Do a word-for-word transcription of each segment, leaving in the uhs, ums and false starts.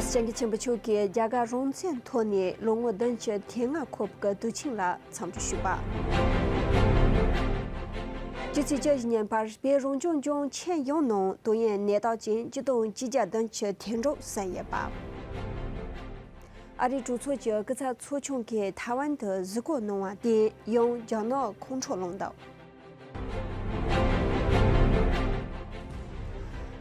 སྐྱབས་མགོན་ཆེན་པོ་མཆོག་གིས་རྒྱ་གར་རང་བཙན་ཐོག་ནས་ལོ་ངོ་བདུན་ཅུ་དོན་ལྔ་འཁོར་བའི་དུས་ཆེན་ལ་འཚམས་འདྲི་ཞུས་པ། སྤྱི་ཚེས་བཅུ་བཞི་ཉིན་བར་བོད་རང་སྐྱོང་ལྗོངས་ཁྱོན་ཡོངས་ནང་ཏོག་དབྱིབས་ནད་རྟགས་ཅན་ཆིག་སྟོང་བརྒྱད་བརྒྱ་བདུན་ཅུ་དོན་དྲུག་གསན་ཡོད་པ། ཨ་རིའི་གྲོས་ཚོགས་ཀྱི་སྐུ་ཚབ་ཚོགས་ཆུང་གིས་ཐའེ་ཝན་དུ་གཟིགས་སྐོར་གནང་བ་དེ་ཡང་རྒྱ་ནག་ཁོང་ཁྲོ་ལངས་འདུག་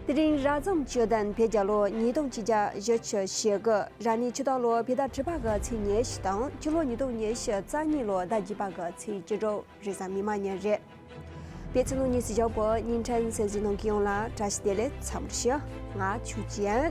དེ་རིང་རབ་བྱུང་བཅུ་བདུན་བོད་རྒྱལ་ལོ་ཉིས་སྟོང་ཆིག་བརྒྱ་བཞི་བཅུ་ཞེ་དགུ། རབ་གནས་ཆུ་སྟག་ལོ་བོད་ཟླ་དྲུག་པ་གི་ཚེས་ཉེར་བཞི་དང་སྤྱི་ལོ་ཉིས་སྟོང་ཉི་ཤུ་རྩ་གཉིས་ལོ་ཟླ་བརྒྱད་པ་གི་ཚེས་བཅུ་དྲུག་རེས་གཟའ་མིག་དམར་ཉིན་རེད། བོད་ཕྱི་ནང་གཉིས་སུ་བཞག་པའི་བརྙན་འཕྲིན་གསན་གཟིགས་གནང་མཁན་ཡོངས་ལ་བཀྲ་ཤིས་བདེ་ལེགས་འཚམས་འདྲི་ཞུ། ང་ཆོས་ཅན།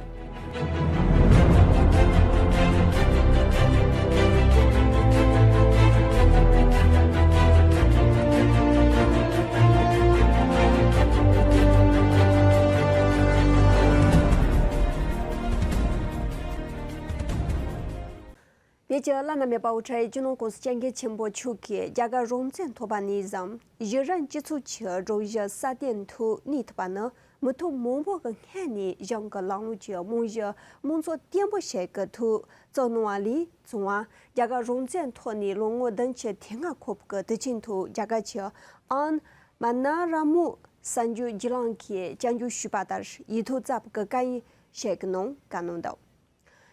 བོད་ཀྱི་བླ་ན་མེད་པ་དབུ་ཁྲིད་སྤྱི་ནོར་༸གོང་ས་༸སྐྱབས་མགོན་ཆེན་པོ་མཆོག་གིས་རྒྱ་གར་རང་བཙན་ཐོབ་པ་ནས་བཟུང་གཞི་རིམ་སྤྱི་ཚོགས་ཀྱི་སྒྲོམ་གཞི་སྲ་བརྟན་ཐོག་གནས་ཐུབ་པ་ནི་མི་ཐོག་མང་པོ་གི་སྔོན་ནས་གཞུང་གི་ལམ་ལུགས་ཀྱི་རྨང་གཞི་དམངས་གཙོ་བརྟན་པོ་ཞིག་གི་ཐོག་བཙུགས་གནང་བ་ལས་བྱུང་བ། རྒྱ་གར་རང་བཙན་ཐོབ་ནས་ལོ་ངོ་བདུན་ཅུ་དོན་ལྔ་འཁོར་བའི་དུས་ཆེན་ཐོག་རྒྱ་གར་གྱི་ཨན་མ་ན་ར་མོ་གསར་འགྱུར་བརྒྱུད་ལམ་གྱིས་སྐྱབས་འཇུག་ཞུས་པ་ལྟར་ཡིག་ཐོག་བརྩམས་པའི་བཀའ་ཡིག་ཞིག་གི་ནང་བཀའ་གནང་འདུག་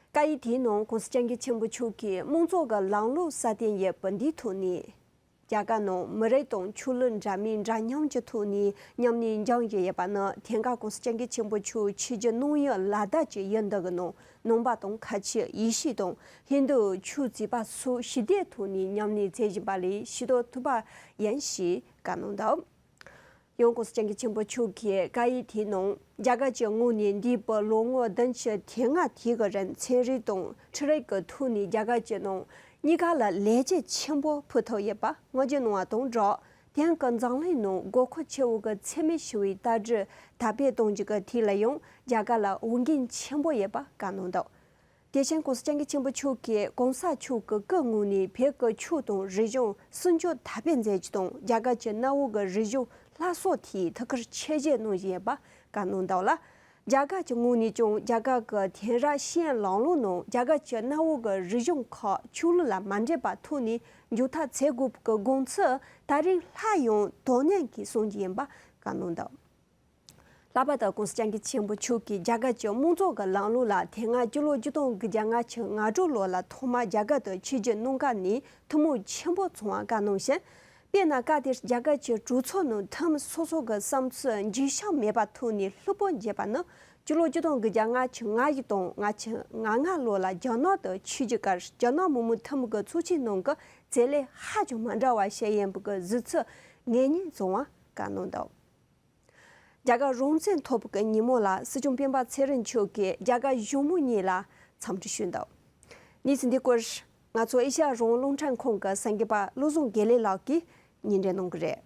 བཀའ་ཡིག་དེའི་ནང་༸གོང་ས་༸སྐྱབས་མགོན་ཆེན་པོ་མཆོག་གིས་དམངས་གཙོ་གི་ལམ་ལུགས་སྲ་བརྟན་ཡོད་པ་འདིའི་ཐོག་ནས། རྒྱ་གར་ནང་མི་རིགས་དང་ཆོས་ལུགས་འདྲ་མིན་འདྲ་མཉམ་གྱི་ཐོག་ནས་མཉམ་གནས་འགྱངས་བཞིན་ཡོད་པ་ནི་དེང་སྐབས་༸གོང་ས་༸སྐྱབས་མགོན་ཆེན་པོ་མཆོག་ཆོས་བརྒྱུད་ནང་བཞིན་ལ་དྭགས་ཀྱི་ཡུལ་འདི་གི་ནང་ནང་པ་དང་ཁ་ཆེ་ཡེ་ཤུ་དང་ཧིན་རྡུ་ཆོས་བརྩིས་པ་སོགས་ཞི་བདེའི་ཐོག་ནས་མཉམ་གནས་མཛད་བཞིན་པ་ལས་ཤེས་རྟོགས་ཐུབ་པ་ཡིན་ཞེས་བཀའ་གནང་འདུག་ཡང་༸གོང་ས་༸སྐྱབས་མགོན་ཆེན་པོ་མཆོག་གིས་བཀའ་ཡིག་དེའི་ནང་རྒྱ་གར་གྱི་ངོས་ནས་འདས་པའི་ལོ་ངོ་བདུན་ཅུ་དོན་ལྔ་དེའི་གི་རིང་ཚན་རིག་དང་འཕྲུལ་རིག་གི་ཐོག་ནས་རྒྱ་གར་གྱི་ནང་གཉིས་ཀ་ལ་ལེགས་སྐྱེས་ཆེན་པོ་ཕུལ་ཐུབ་ཡོད་པ་ངོས་འཛིན་གནང་བ་དང་སྦྲགས། དེང་གི་འཛམ་གླིང་ནང་དགོས་མཁོ་ཆེ་བོ་གི་འཚེ་མེད་ཞི་བའི་དར་རྒྱས་དར་སྤེལ་གཏོང་རྒྱུ་གི་ཐད་ལ་ཡང་རྒྱ་གར་ལ་འོས་འགན་ཆེན་པོ་ཡོད་པ་བཀའ་གནང་འདུག་དེ་བཞིན་༸གོང་ས་༸སྐྱབས་མགོན་ཆེན་པོ་མཆོག་གིས་གོང་ས་མཆོག་གི་སྐུ་ངོས་ནས་བོད་ཀྱི་ཆོས་དང་རིག་གཞུང་སྲུང་སྐྱོབ་དར་སྤེལ་མཛད་རྒྱུ་དང་རྒྱ་གར་གྱི་གནའ་བོའི་རིག་གཞུང་སླར་གསོ་ཐད་ཐུགས་ཁུར་ཆེ་བཞེས་གནང་བཞིན་ཡོད་པ་བཀའ་གནང་འདུག་ལ། རྒྱ་གར་གྱི་ངོས་ནས་ཀྱང་རྒྱ་གར་གྱི་དེང་རབས་ཤེས་ཡོན་ལམ་ལུགས་ནང་རྒྱ་གར་གྱི་གནའ་བོའི་རིག་གཞུང་ཁག་ཆོས་ལུགས་ལ་མ་འདྲེས་པའི་ཐོག་ནས་མཇུག་མཐར་འཚོལ་དགོས་པའི་དགོངས་ཚུལ་ད་རིང་སླར་ཡང་དོ་ནན་གྱིས་གསུང་རྒྱུ་ཡིན་པ་བཀའ་གནང་འདུག་ལྷག་པར་དུ་༸གོང་ས་༸སྐྱབས་མགོན་ཆེན་པོ་མཆོག་གིས་རྒྱ་གར་གྱི་དམངས་གཙོ་གི་ལམ་ལུགས་ལ་དེ་སྔ་སྤྱི་ལོ་ཆིག་སྟོང་དགུ་བརྒྱ་ལྔ་བཅུ་ང་དྲུག་ལོ་ལ་ཐོག་མར་རྒྱ་གར་དུ་ཆིབས་བསྒྱུར་གནང་སྐབས་ནས་ཐུན་མོང་ཆེན་པོ་བྱུང་བ་བཀའ་གནང་ཞིང་། དཔེར་ན་སྐབས་དེར་རྒྱ་གར་གྱི་གྲོས་ཚོགས་ནང་འཐུས་མི་སོ་སོ་གི་བསམ་ཚུལ་འགྱུར་བཤགས་མེད་པའི་ཐོག་ནས་ལྷུག་པོར་བརྗོད་པ་ནི་སྤྱི་ལོ་ཆིག་སྟོང་དགུ་བརྒྱ་ལྔ་བཅུ་ང་བཞི་དང་ལྔ་བཅུ་ང་ལྔ་ལོ་ལ་རྒྱ་ནག་ཏུ་ཆིབས་བསྒྱུར་སྐབས་རྒྱ་ནག་མི་དམངས་འཐུས་མི་གི་ཚོགས་ཆེན་ནང་གི་མཛད་ལས་ཧ་ཅང་མ་འདྲ་བ་ཞིག་ཡིན་པའི་གི་གཟིགས་ཚུལ་ངེས་རྙེད་བྱུང་བ་བཀའ་གནང་འདུག་རྒྱ་གར་རང་བཙན་ཐོབ་པའི་ཉིན་མོ་ལ་སྲིད་སྐྱོང་སྤེན་པ་ཚེ་རིང་མཆོག་གིས་རྒྱ་གར་གཞུང་མང་གཉིས་ལ་འཚམས་འདྲི་ཞུས་འདུག་གནས་ཚུལ་འདི་སྐོར་ང་ཚོ་ཨེ་ཤ་ཡ་རང་དབང་རླུང་འཕྲིན་ཁང་གི་གསར་འགོད་པ་བློ་བཟང་དགེ་ལེགས་ལགས་ཀྱིས་སྙན་སྒྲོན་གནང་གི་རེད།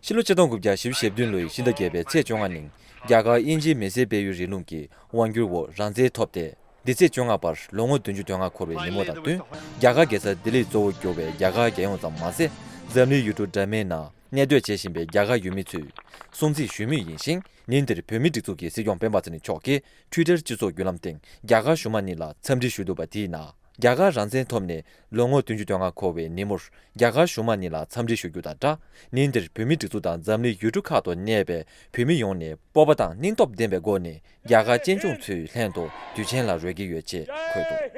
ཕྱི་ལོ་ཆིག་སྟོང་དགུ་བརྒྱ་བཞི་བཅུ་ཞེ་བདུན་ལོའི་ཕྱི་ཟླ་བརྒྱད་པའི་ཚེས་བཅོ་ལྔ་ཉིན་རྒྱ་གར་དབྱིན་ཇིའི་མི་སེར་སྤེལ་ཡུལ་རིང་ལུགས་ཀྱི་དབང་སྒྱུར་འོག་རང་བཙན་ཐོབ་སྟེ། འདི་ཚེས་བཅོ་ལྔ་བར་ལོ་ངོ་བདུན་ཅུ་དོན་ལྔ་འཁོར་བའི་ཉིན་མོ་དང་བསྟུན། རྒྱ་གར་རྒྱལ་ས་ལྡི་ལིར་གཙོ་བོ་གྱུར་པའི་རྒྱ་གར་རྒྱལ་ཡོངས་ཙམ་མ་ཟད། འཛམ་གླིང་ཡུལ་གྲུ་འདྲ་མིན་ནང་གནས་སྡོད་བྱེད་བཞིན་པའི་རྒྱ་གར་ཡུལ་མི་ཚོས་སྲུང་བརྩི་ཞུ་མུས་ཡིན་ཞིང་། ཉིན་དེར་བོད་མིའི་སྒྲིག་འཛུགས་ཀྱི་སྲིད་སྐྱོང་སྤེན་པ་ཚེ་རིང་མཆོག་གིས་ཊུའི་ཊར་སྤྱི་ཚོགས་བརྒྱུད་ལམ་སྟེང་རྒྱ་གར་གཞུང་མང་གཉིས་ལ་འཚམས་འདྲི་ཞུས་འདུག་པ་དེའི་ནང་། རྒྱ་གར་རང་བཙན་ཐོབ་ནས་ལོ་ངོ་བདུན་ཅུ་དོན་ལྔ་འཁོར་བའི་ཉིན་མོར། རྒྱ་གར་གཞུང་མང་གཉིས་ལ་འཚམས་འདྲི་ཞུ་རྒྱུ་དང་སྦྲགས། ཉིན་དེར་བོད་མིའི་སྒྲིག་འཛུགས་དང་འཛམ་གླིང་ཡུལ་གྲུ་ཁག་ཏུ་གནས་པའི་བོད་མི་ཡོངས་ནས་སྤོབས་པ་དང་སྙིང་སྟོབས་ལྡན་པའི་སྒོ་ནས་རྒྱ་གར་གཅེན་གཅུང་ཚོའི་ལྷན་དུ་དུས་ཆེན་ལ་རོལ་གྱི་ཡོད་ཅེས་འཁོད་འདུག་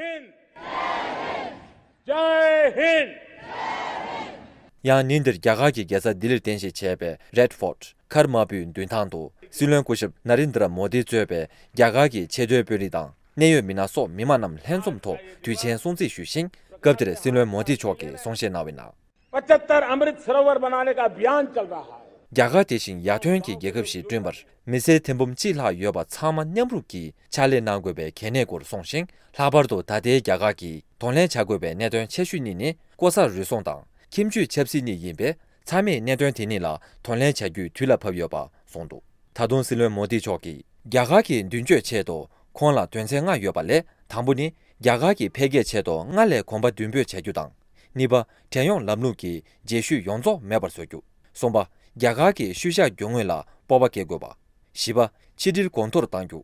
ཡང་ཉིན་དེར་རྒྱ་གར་གྱི་རྒྱལ་ས་ལྡི་ལིར་རྟེན་གཞི་བྱས་པའི་Red Fort མཁར་དམར་པོའི་མདུན་ཐང་དུ་སྲིད་བློན་སྐུ་ཞབས་ན་རིན་དྲ་མོ་དི་གཙོས་པའི་རྒྱ་གར་གྱི་ཆེས་མཐོའི་དཔོན་རིགས་དང་གནད་ཡོད་མི་སྣ་སོགས་མི་མང་རྣམས་ལྷན་འཛོམས་ཐོག་དུས་ཆེན་སྲུང་བརྩི་ཞུས་ཤིང་། སྐབས་དེར་སྲིད་བློན་མོ་དི་མཆོག་གིས་གསུང་བཤད་གནང་བའི་ནང་། पचहत्तर अमृत सरोवर बनाने का अभियान चल रहा है। རྒྱ་གར་དེ་བཞིན་ཡར་ཐོན་གྱི་རྒྱལ་ཁབ་ཞིག་བསྐྲུན་པར་མི་སེར་ཐེར་འབུམ་གཅིག་ལྷག་ཡོད་པ་ཚང་མ་མཉམ་རུབ་ཀྱིས་ཕྱག་ལས་གནང་དགོས་པའི་གལ་གནད་སྐོར་གསུངས་ཤིང་། ལྷག་པར་དུ་ད་ལྟའི་རྒྱ་གར་གྱིས་གདོང་ལེན་བྱ་དགོས་པའི་གནད་དོན་ཆེ་ཤོས་གཉིས་ནི་ལྐོག་ཟ་རུལ་སུངས་དང་ཁྱིམ་སྤྱོད་ཆབ་སྲིད་གཉིས་ཡིན་པས། ཚང་མས་གནད་དོན་དེ་གཉིས་ལ་གདོང་ལེན་བྱ་རྒྱུའི་དུས་ལ་བབ་ཡོད་པ་གསུངས་འདུག་ད་དུང་སྲིད་བློན་མོ་དི་མཆོག་གིས་རྒྱ་གར་གྱི་མདུན་སྐྱོད་ཆེད་དུ་ཁོང་ལ་དོན་ཚན་ལྔ་ཡོད་པ་ལས། དང་པོ་ནི། རྒྱ་གར་གྱི་འཕེལ་རྒྱས་ཆེད་དུ་སྔར་ལས་གོམ་པ་མདུན་སྤོས་བྱ་རྒྱུ་དང་། གཉིས་པ། བྲན་གཡོག་ལམ་ལུགས་ཀྱི་རྗེས་ཤུལ་ཡོངས་རྫོགས་མེད་པར་བཟོ་རྒྱུ། གསུམ་པ། རྒྱ་གར་གྱི་ཤུལ་བཞག་རྒྱུ་དངོས་ལ་སྤོབས་པ་སྐྱེ་དགོས་པ། བཞི་པ། ཕྱི་འབྲེལ་གོང་མཐོར་གཏང་རྒྱུ།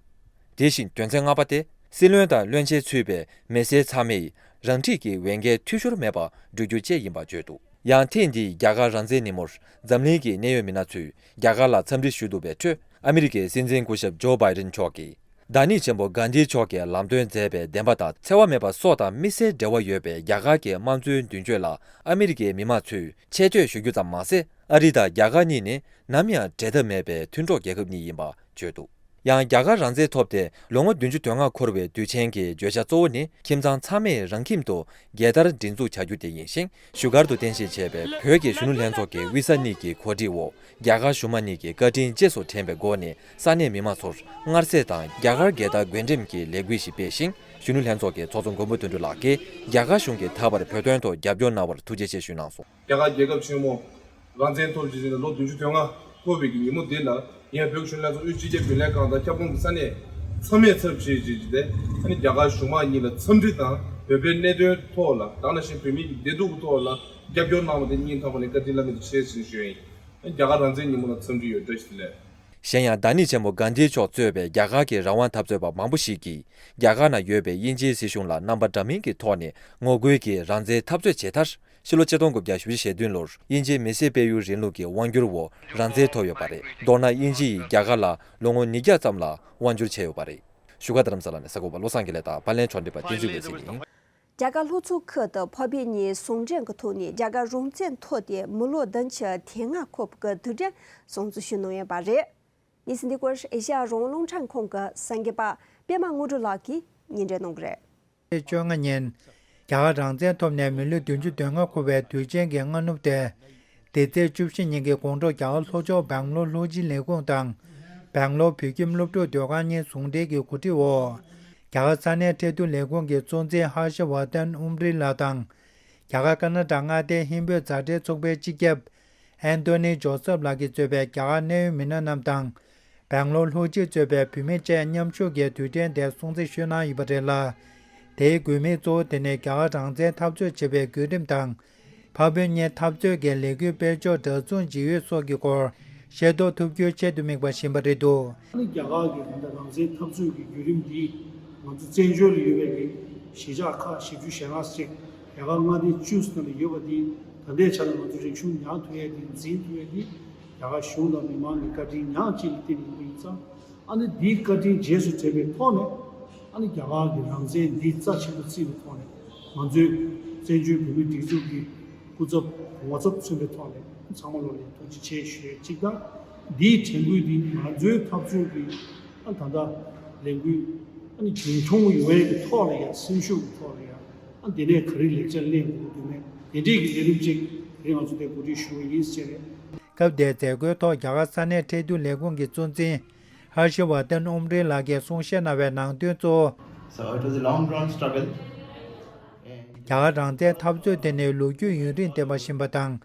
དེ་བཞིན་དོན་ཚན་ལྔ་པ་སྟེ། སྲིད་བློན་དང་བློན་ཆེན་ཚུད་པའི་མི་སེར་ཚང་མས་རང་འཁྲིས་ཀྱི་འོས་འགན་འཐུས་ཤོར་མེད་པར་བསྒྲུབ་རྒྱུ་བཅས་ཡིན་པ་བརྗོད་འདུག་ཡང་ཐེངས་འདིའི་རྒྱ་གར་རང་བཙན་ཉིན་མོར་འཛམ་གླིང་གི་གནད་ཡོད་མི་སྣ་ཚོས་རྒྱ་གར་ལ་འཚམས་འདྲི་ཞུ་འདུག་པའི་ཁྲོད། ཨ་མི་རི་ཀའི་སྲིད་འཛིན་སྐུ་ཞབས་ཇོ་བྷའི་ཌེན་མཆོག་གིས། བདག་ཉིད་ཆེན་པོ་གྷན་དྷི་མཆོག་གིས་ལམ་སྟོན་མཛད་པའི་བདེན་པ་དང་འཚེ་བ་མེད་པ་སྲོག་དང་མི་སེར་འབྲེལ་བ་ཡོད་པའི་རྒྱ་གར་གྱི་དམངས་གཙོའི་མདུན་སྐྱོད་ལ་ཨ་མི་རི་ཀའི་མི་མང་ཚོས་ཆེ་བསྟོད་ཞུ་རྒྱུ་ཙམ་མ་ཟད། ཨ་རི་དང་རྒྱ་གར་གཉིས་ནི་ནམ་ཡང་འབྲལ་ཐབས་མེད་པའི་མཐུན་གྲོགས་རྒྱལ་ཁབ་གཉིས་ཡིན་པ་བརྗོད་འདུག་ཡང་རྒྱ་གར་རང་བཙན་ཐོབ་སྟེ་ལོ་ངོ་བདུན་ཅུ་དོན་ལྔ་འཁོར་བའི་དུས་ཆེན་གྱི་བརྗོད་བྱ་གཙོ་བོ་ནི། ཁྱིམ་ཚང་ཚང་མས་རང་ཁྱིམ་དུ་རྒྱལ་དར་སྒྲེང་འཛུགས་བྱ་རྒྱུ་དེ་ཡིན་ཞིང་། བཞུགས་སྒར་དུ་རྟེན་གཞི་བྱས་པའི་བོད་ཀྱི་གཞོན་ནུ་ལྷན་ཚོགས་ཀྱི་དབུས་ས་གཉིས་ཀྱི་གོ་སྒྲིག་འོག་རྒྱ་གར་གཞུང་མང་གཉིས་ཀྱི་བཀའ་དྲིན་རྗེས་སུ་དྲན་པའི་སྒོ་ནས། ས་གནས་མི་མང་ཚོར་མངར་ཟས་དང་རྒྱ་གར་རྒྱལ་དར་འགྲེམས་སྟོན་གྱི་ལས་འགུལ་ཞིག་སྤེལ་ཞིང་། གཞོན་ནུ་ལྷན་ཚོགས་ཀྱི་ཚོགས་གཙོ་མགོན་པོ་དོན་གྲུབ་ལགས་ཀྱིས་རྒྱ་གར་གཞུང་གིས་ད་བར་བོད་དོན་ཐོག་རྒྱབ་སྐྱོར་གནང་བར་ཐུགས་རྗེ་ཆེ་ཞུས་གནང་སོང་། རྒྱ་གར་རྒྱལ་ཁབ་ཆེན་མོ་རང་བཙན་ཐོབ་རྗེས་ལོ་བདུན་ཅུ་དོན་ལྔ་འཁོར་བའི་ཉིན་མོ་འདི་ལ། ཡང་བོད་ཀྱི་གཞོན་ནུ་ལྷན་ཚོགས་དབུས་སྤྱི་ཁྱབ་རྒྱུན་ལས་ཁང་དང་ཁྱབ་ཁོངས་ཀྱི་ས་གནས་ཚང་མས་ཚབ་བྱས་རྗེས་ཀྱི་དེ། ཨ་ནི་རྒྱ་གར་གཞུང་མང་གཉིས་ལ་འཚམས་འདྲི་དང་། བོད་པའི་གནད་དོན་ཐོག་ལ། དེ་ནང་བཞིན་བོད་མི་གི་བདེ་སྡུག་གི་ཐོག་ལ་རྒྱབ་སྐྱོར་གནང་བ་དེ་སྙིང་ཐག་པ་ནས་བཀའ་དྲིན་བླ་མེད་དུ་ཆེ་ཞེས་ཞུ་ཡ་ཡིན། ཨ་ནི་རྒྱ་གར་རང་བཙན་ཉིན་མོ་ལ་འཚམས་འདྲི་ཡོད། བཀྲ་ཤིས་བདེ་ལེགས། གཞན་ཡང་། བདག་ཉིད་ཆེན་པོ་གྷན་དྷི་མཆོག་གཙོས་པའི་རྒྱ་གར་གྱི་རང་དབང་འཐབ་རྩོད་པ་མང་པོ་ཞིག་གིས། རྒྱ་གར་ནང་ཡོད་པའི་དབྱིན་ཇིའི་སྲིད་གཞུང་ལ་རྣམ་པ་འདྲ་མིན་གྱི་ཐོག་ནས་ངོ་རྒོལ་གྱིས་རང་བཙན་འཐབ་རྩོད་བྱས་མཐར། ཕྱི་ལོ་ཆིག་སྟོང་དགུ་བརྒྱ་བཞི་བཅུ་ཞེ་བདུན་ལོར་དབྱིན་ཇིའི་མི་སེར་སྤེལ་ཡུལ་རིང་ལུགས་ཀྱི་དབང་སྒྱུར་འོག་རང་བཙན་ཐོབ་ཡོད་པ་རེད། མདོར་ན། དབྱིན་ཇི་ཡིས་རྒྱ་གར་ལ་ལོ་ངོ་ཉིས་བརྒྱ་ཙམ་ལ་དབང་སྒྱུར་བྱས་ཡོད་པ་རེད། བཞུགས་སྒར་རྡ་རམ་ས་ལ་ནས་གསར་འགོད་པ་བློ་བཟང་དགེ་ལེགས་དང་། པར་ལེན་ཕྱོགས་འདེམས་པ་བསྟན་འཛིན་འོད་ཟེར་ཡིན། རྒྱ་གར་ལྷོ་ཕྱོགས་ཁུལ་དུ་འཕགས་བོད་གཉིས་ཟུང་འབྲེལ་གྱི་ཐོག་ནས་རྒྱ་གར་རང་བཙན་ཐོབ་སྟེ་མི་ལོ་བདུན་ཅུ་དོན་ལྔ་འཁོར་བའི་དུས་དྲན་སྲུང་བརྩི་ཞུ་གནང་ཡོད་པ་རེད། གནས་ཚུལ་འདི་སྐོར་ཨེ་ཤ་ཡ་རང་དབང་རླུང་འཕྲིན་ཁང་གི་གསར་འགོད་པ་པད་མ་དངོས་གྲུབ་ལགས་ཀྱིས་སྙན་སྒྲོན་གནང་གི་རེད། ཚེས་བཅོ་ལྔ་ཉིན། རྒྱ་གར་རང་བཙན་ཐོབ་ནས་མི་ལོ་བདུན་ཅུ་དོན་ལྔ་འཁོར་བའི་དུས་ཆེན་གྱི་སྔ་ནུབ་དེ། འདི་ཚེས་བཅུ་བཞི་ཉིན་གྱི་དགོང་དྲོ་རྒྱ་གར་ལྷོ་ཕྱོགས་སྦེང་ལོར་ལྷོ་སྤྱི་ལས་ཁུངས་དང་། སྦེང་ལོར་བོད་ཁྱིམ་སློབ་ཕྲུག་སྡོད་ཁང་གཉིས་ཟུང་འབྲེལ་གྱི་གོ་སྒྲིག་འོག་རྒྱ་གར་ས་གནས་ཁྲལ་བསྡུ་ལས་ཁུངས་ཀྱི་གཙོ་འཛིན་ཧར་ཤ་ཝར་ཏན་ཨུམ་རི་ལགས་དང་། རྒྱ་གར་ཀར་ནཱ་ཊ་མངའ་སྡེའི་ཧིན་བོད་མཛའ་འབྲེལ་ཚོགས་པའི་སྤྱི་ཁྱབ་ཨན་ཐོ་ནི་ཇོ་སེབ་ལགས་ཀྱིས་གཙོས་པའི་རྒྱ་གར་གནད་ཡོད་མི་སྣ་རྣམས་དང་། སྦེང་ལོར་ལྷོ་སྤྱི་གཙོས་པའི་བོད་མི་བཅས་མཉམ་ཞུགས་ཀྱིས་དུས་དྲན་དེ་སྲུང་བརྩི་ཞུས་གནང་ཡོད་པ་རེད་ལ། དེའི་དགོས་དམིགས་གཙོ་བོ་དེ་ནི་རྒྱ་གར་རང་བཙན་འཐབ་རྩོད་བྱེད་པའི་བརྒྱུད་རིམ་དང་། འཕགས་བོད་གཉིས་འཐབ་རྩོད་ཀྱི་ལས་འགུལ་སྤེལ་ཕྱོགས་འདྲ་མཚུངས་ཇི་ཡོད་སོགས་ཀྱི་སྐོར་ཤེས་རྟོགས་ཐུབ་རྒྱུའི་ཆེད་དུ་དམིགས་པ་ཡིན་པ་རེད་འདུག་ཨ་ནི་རྒྱ་གར་གྱི་ད་ལྟ་རང་བཙན་འཐབ་རྩོད་ཀྱི་བརྒྱུད་རིམ་འདི་ང་ཚོ་བཙན་བྱོལ་ལ་ཡོད་པའི་གི་གཞིས་ཆགས་ཁག་བཞི་བཅུ་ཞེ་ལྔ་ཅིག་རྒྱ་གར་མངའ་སྡེ་བཅུ་ཙམ་ལ་ཡོད་པ་འདི་ད་ལྟའི་ཆ་ལ་ང་ཚོ་རིག་གཞུང་ཉར་ཐུབ་ཡས་འདི་འཛིན་ཐུབ་ཡས་འདི་རྒྱ་གར་གཞུང་དང་མི་མང་གི་བཀའ་དྲིན་ཉག་གཅིག་ལ་བརྟེན་ཡོང་གི་ཡིན་ཙང་། ཨ་ནི་འདིའི་བཀའ་དྲིན་རྗེས་སུ་དྲན་པའི་ཐོག་ནས། ཨ་ནི་རྒྱ་གར་གྱི་རང་བཙན་འདི་རྩ་ཆེན་པོ་བརྩིས་པའི་ཐོག་ནས། ང་ཚོས་བཙན་བྱོལ་བོད་མིའི་སྒྲིག་འཛུགས་ཀྱི་སྐུ་ཚབ་ངོ་ཚབ་མཚོན་པའི་ཐོག་ནས་ཚང་མ་ལོ་ལ་ཐུགས་རྗེ་ཆེ་ཞུ་ཡས་གཅིག་དང་། འདིའི་དྲན་སྐུལ་འདི་ང་ཚོའི་འཐབ་རྩོད་ཀྱི་ཨ་ད་ལྟ་ལས་འགུལ་ཨ་ནི་རྒྱུན་འཁྱོངས་ཡོང་ཡས་ཀྱི་ཐོག་ལ་ཡང་སེམས་ཤུགས་ཀྱི་ཐོག་ལ་ཡང་ཨ་འདི་ནས་ག་རེ་ལེགས་ཆ་ལེན་དགོས་ཀྱི་འདུག་མེད་དེ་འདྲས་ཀྱི་ལས་རིམ་གཅིག་དེ་རིང་ང་ཚོ་དེ་གོ་སྒྲིག་ཞུ་བ་ཡིན་ཟེར་བྱས་ནས། སྐབས་དེའི་མཛད་སྒོའི་ཐོག་རྒྱ་གར་ས་གནས་ཁྲལ་བསྡུ་ལས་ཁུངས་ཀྱི་གཙོ་འཛིན་ཧར་ཤི་ཝར་ཏན་ཨོམ་རི་ལགས་ཀྱིས་གསུང་བཤད་གནང་བའི་ནང་དོན་གཙོ་བོ། So it was a long drawn struggle. རྒྱ་གར་རང་བཙན་འཐབ་རྩོད་དེ་ནི་ལོ་རྒྱུས་ཡུན་རིང་ལྡན་པ་ཞིག་ཡིན་པ་དང་།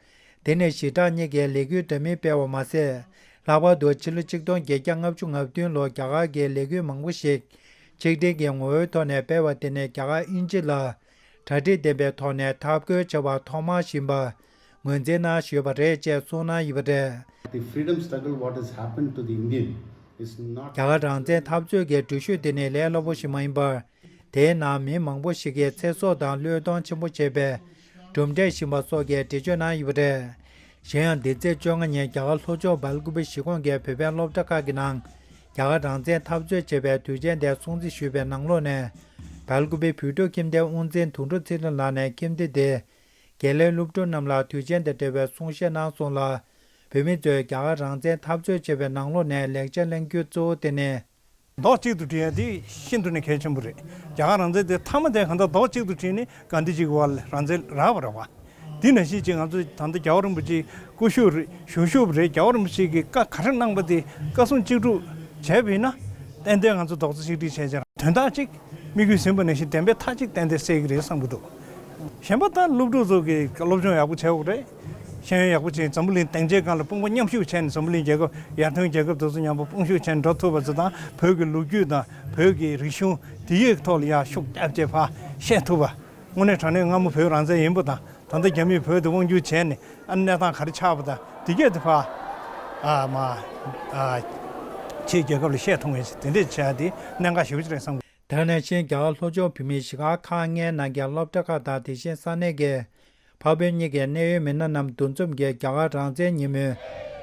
དེ་ནི་ཞི་དྲག་གཉིས་ཀྱིས་ལས་འགུལ་འདྲ་མིན་སྤེལ་བ་མ་ཟད། ལྷག་པར་དུ་ཕྱི་ལོ་ཆིག་སྟོང་བརྒྱད་བརྒྱ་ལྔ་བཅུ་ང་བདུན་ལོར་རྒྱ་གར་གྱི་ལས་འགུལ་མང་པོ་ཞིག་ཆིག་སྒྲིལ་གྱི་ངོ་བོའི་ཐོག་ནས་སྤེལ་བ་དེ་ནི་རྒྱ་གར་དབྱིན་ཇི་ལ་གྲ་སྒྲིག་ལྡན་པའི་ཐོག་ནས་འཐབ་རྒོལ་བྱ་བ་ཐོག་མ་ཞིག་ཡིན་པ་ངོས་འཛིན་གནང་བཞིན་ཡོད་པ་རེད་ཅེས་གསུངས་གནང་ཡོད་པ་རེད། The freedom struggle, what has happened to the Indian is not རྒྱ་གར་རང་བཙན་འཐབ་རྩོད་ཀྱི་འགྲུལ་བཞུད་དེ་ནི་ལས་སླ་པོ་ཞིག་མ་ཡིན་པར། དེའི་ནང་མི་མང་པོ་ཞིག་གིས་ཚེ་སྲོག་དང་བློས་གཏོང་ཆེན་པོ་བྱས་པའི་གྲུབ་འབྲས་ཞིག་ཡིན་པ་སོགས་ཀྱི་འགྲེལ་བརྗོད་གནང་ཡོད་པ་རེད། གཞན་ཡང་འདི་ཚེས་བཅོ་ལྔ་ཉིན་རྒྱ་གར་ལྷོ་ཕྱོགས་སྦེལ་ཀུ་པེ་གཞིས་ཁོངས་ཀྱི་བོད་པའི་སློབ་གྲྭ་ཁག་གི་ནང་རྒྱ་གར་རང་བཙན་འཐབ་རྩོད་བྱེད་པའི་དུས་ཆེན་དེ་སྲུང་བརྩི་ཞུས་པའི་ནང་ལོགས་ནས། སྦེལ་ཀུ་པེ་བོད་ཕྲུག་ཁྱིམ་སྡེའི་དབུ་འཛིན་དོན་གྲུབ་ཚེ་རིང་ལགས་ནས་ཁྱིམ་སྡེ་དེའི་དགེ་ལས་སློབ་ཕྲུག་རྣམས་ལ་དུས་ཆེན་དང་འབྲེལ་བའི་གསུང་བཤད་གནང་སོང་ལ། བོད་མི་ཚོས་རྒྱ་གར་རང་བཙན་འཐབ་རྩོད་བྱེད་པའི་ནང་ལོགས་ནས་ལེགས་ཆ་ལེན་རྒྱུ་གཙོ་བོ་དེ་ནི། མདོག་གཅིག་ཏུ་བྲིས་ཡ་དེ་ཤིན་ཏུ་ནས་གལ་ཆེན་པོ་རེད། རྒྱ་གར་རང་བཙན་དེ་མཐའ་མ་དེ་གང་ལྟར་མདོག་གཅིག་ཏུ་བྲིས་ནས་གྷན་དྷི་ཇི་གི་བར་ལ་རང་བཙན་རག་པ་རེད་བ། དེ་ནང་བཞིན་ཅིག་ང་ཚོ་ད་ལྟ་རྒྱལ་བ་རིན་པོ་ཆེ་སྐུ་བཞུགས་རེད། བཞུགས་བཞུགས་རེད། རྒྱལ་བ་རིན་པོ་ཆེ་གིས་བཀའ་ག་རེ་གནང་པ་དེ་བཀའ་གསུང་གཅིག་སྒྲུབ་བྱས་པ་ཡིན་ན། ཏན་ཏན་ང་ཚོ་རྡོག་རྩ་གཅིག་སྒྲིལ་བྱས་བྱས་དོན་དག་གཅིག་དམིགས་ཡུལ་ཟིན་པ་ནང་བཞིན་བདེན་པའི་མཐའ་གཅིག་ཏན་ཏན་གསལ་གྱི་རེད་བསམ་གྱི་འདུག་གཞན་པ་ད་སློབ་ཕྲུག་ཚོ་གིས་སློབ་སྦྱོང་ཡག་པོ་བྱས་ཡོད་རེད། ཤེས་ཡོན་ཡག་པོ་བྱས། འཛམ་བུ་གླིང་སྡིངས་ཆའི་སྒང་ལ་དཔུང་པ་མཉམ་གཤིབ་བྱས་ནས་འཛམ་བུ་གླིང་རྒྱལ་ཁབ་ཡར་ཐོན་རྒྱལ་ཁབ་དེ་ཚོ་མཉམ་པོ་དཔུང་ཤུགས་བྱས་ནས་འགྲོ་ཐུབ་པ་ཚོ་དང་། བོད་ཀྱི་ལོ་རྒྱུས་དང་བོད་ཀྱི་རིག་གཞུང་དེ་ཡི་ཐོག་ལ་ཡར་ཤུགས་རྒྱབ་བྱས་ཕར་བཤད་ཐུབ་པ། དངོས་གནས་དྲང་གནས་སྔ་མོ་བོད་རང་བཙན་ཡིན་པ་དང་ད་ལྟ་རྒྱ་མིས་བོད་དེ་དབང་བསྒྱུར་བྱས་ནས་ཨ་གནས་སྟངས་ག་རེ་ཆགས་པ་དང་དེ་གས་དེ་ཕར་ཨ་མ་ཨ་ཕྱིའི་རྒྱལ་ཁབ་ལ་བཤད་ཐུབ་མཁན་ཞིག་དེ་འདྲས་བྱས་ཏེ་གནད་འགག་ཞེ་པོ་ཅིག་རེད་བསམ་གི། དེ་ནང་བཞིན་རྒྱ་གར་ལྷོ་ཕྱོགས་བོད་མིའི་གཞིས་ཆགས་ཁག་ལྔའི་ནང་གི་སློབ་གྲྭ་ཁག་དང་དེ་བཞིན་ས་གནས་ཀྱི་འཕགས་བོད་གཉིས་ཀྱི་གནད་ཡོད་མི་སྣ་རྣམས་འདུ་འཛོམས་ཀྱིས་རྒྱ་གར་རང་བཙན་ཉིན་མོའི་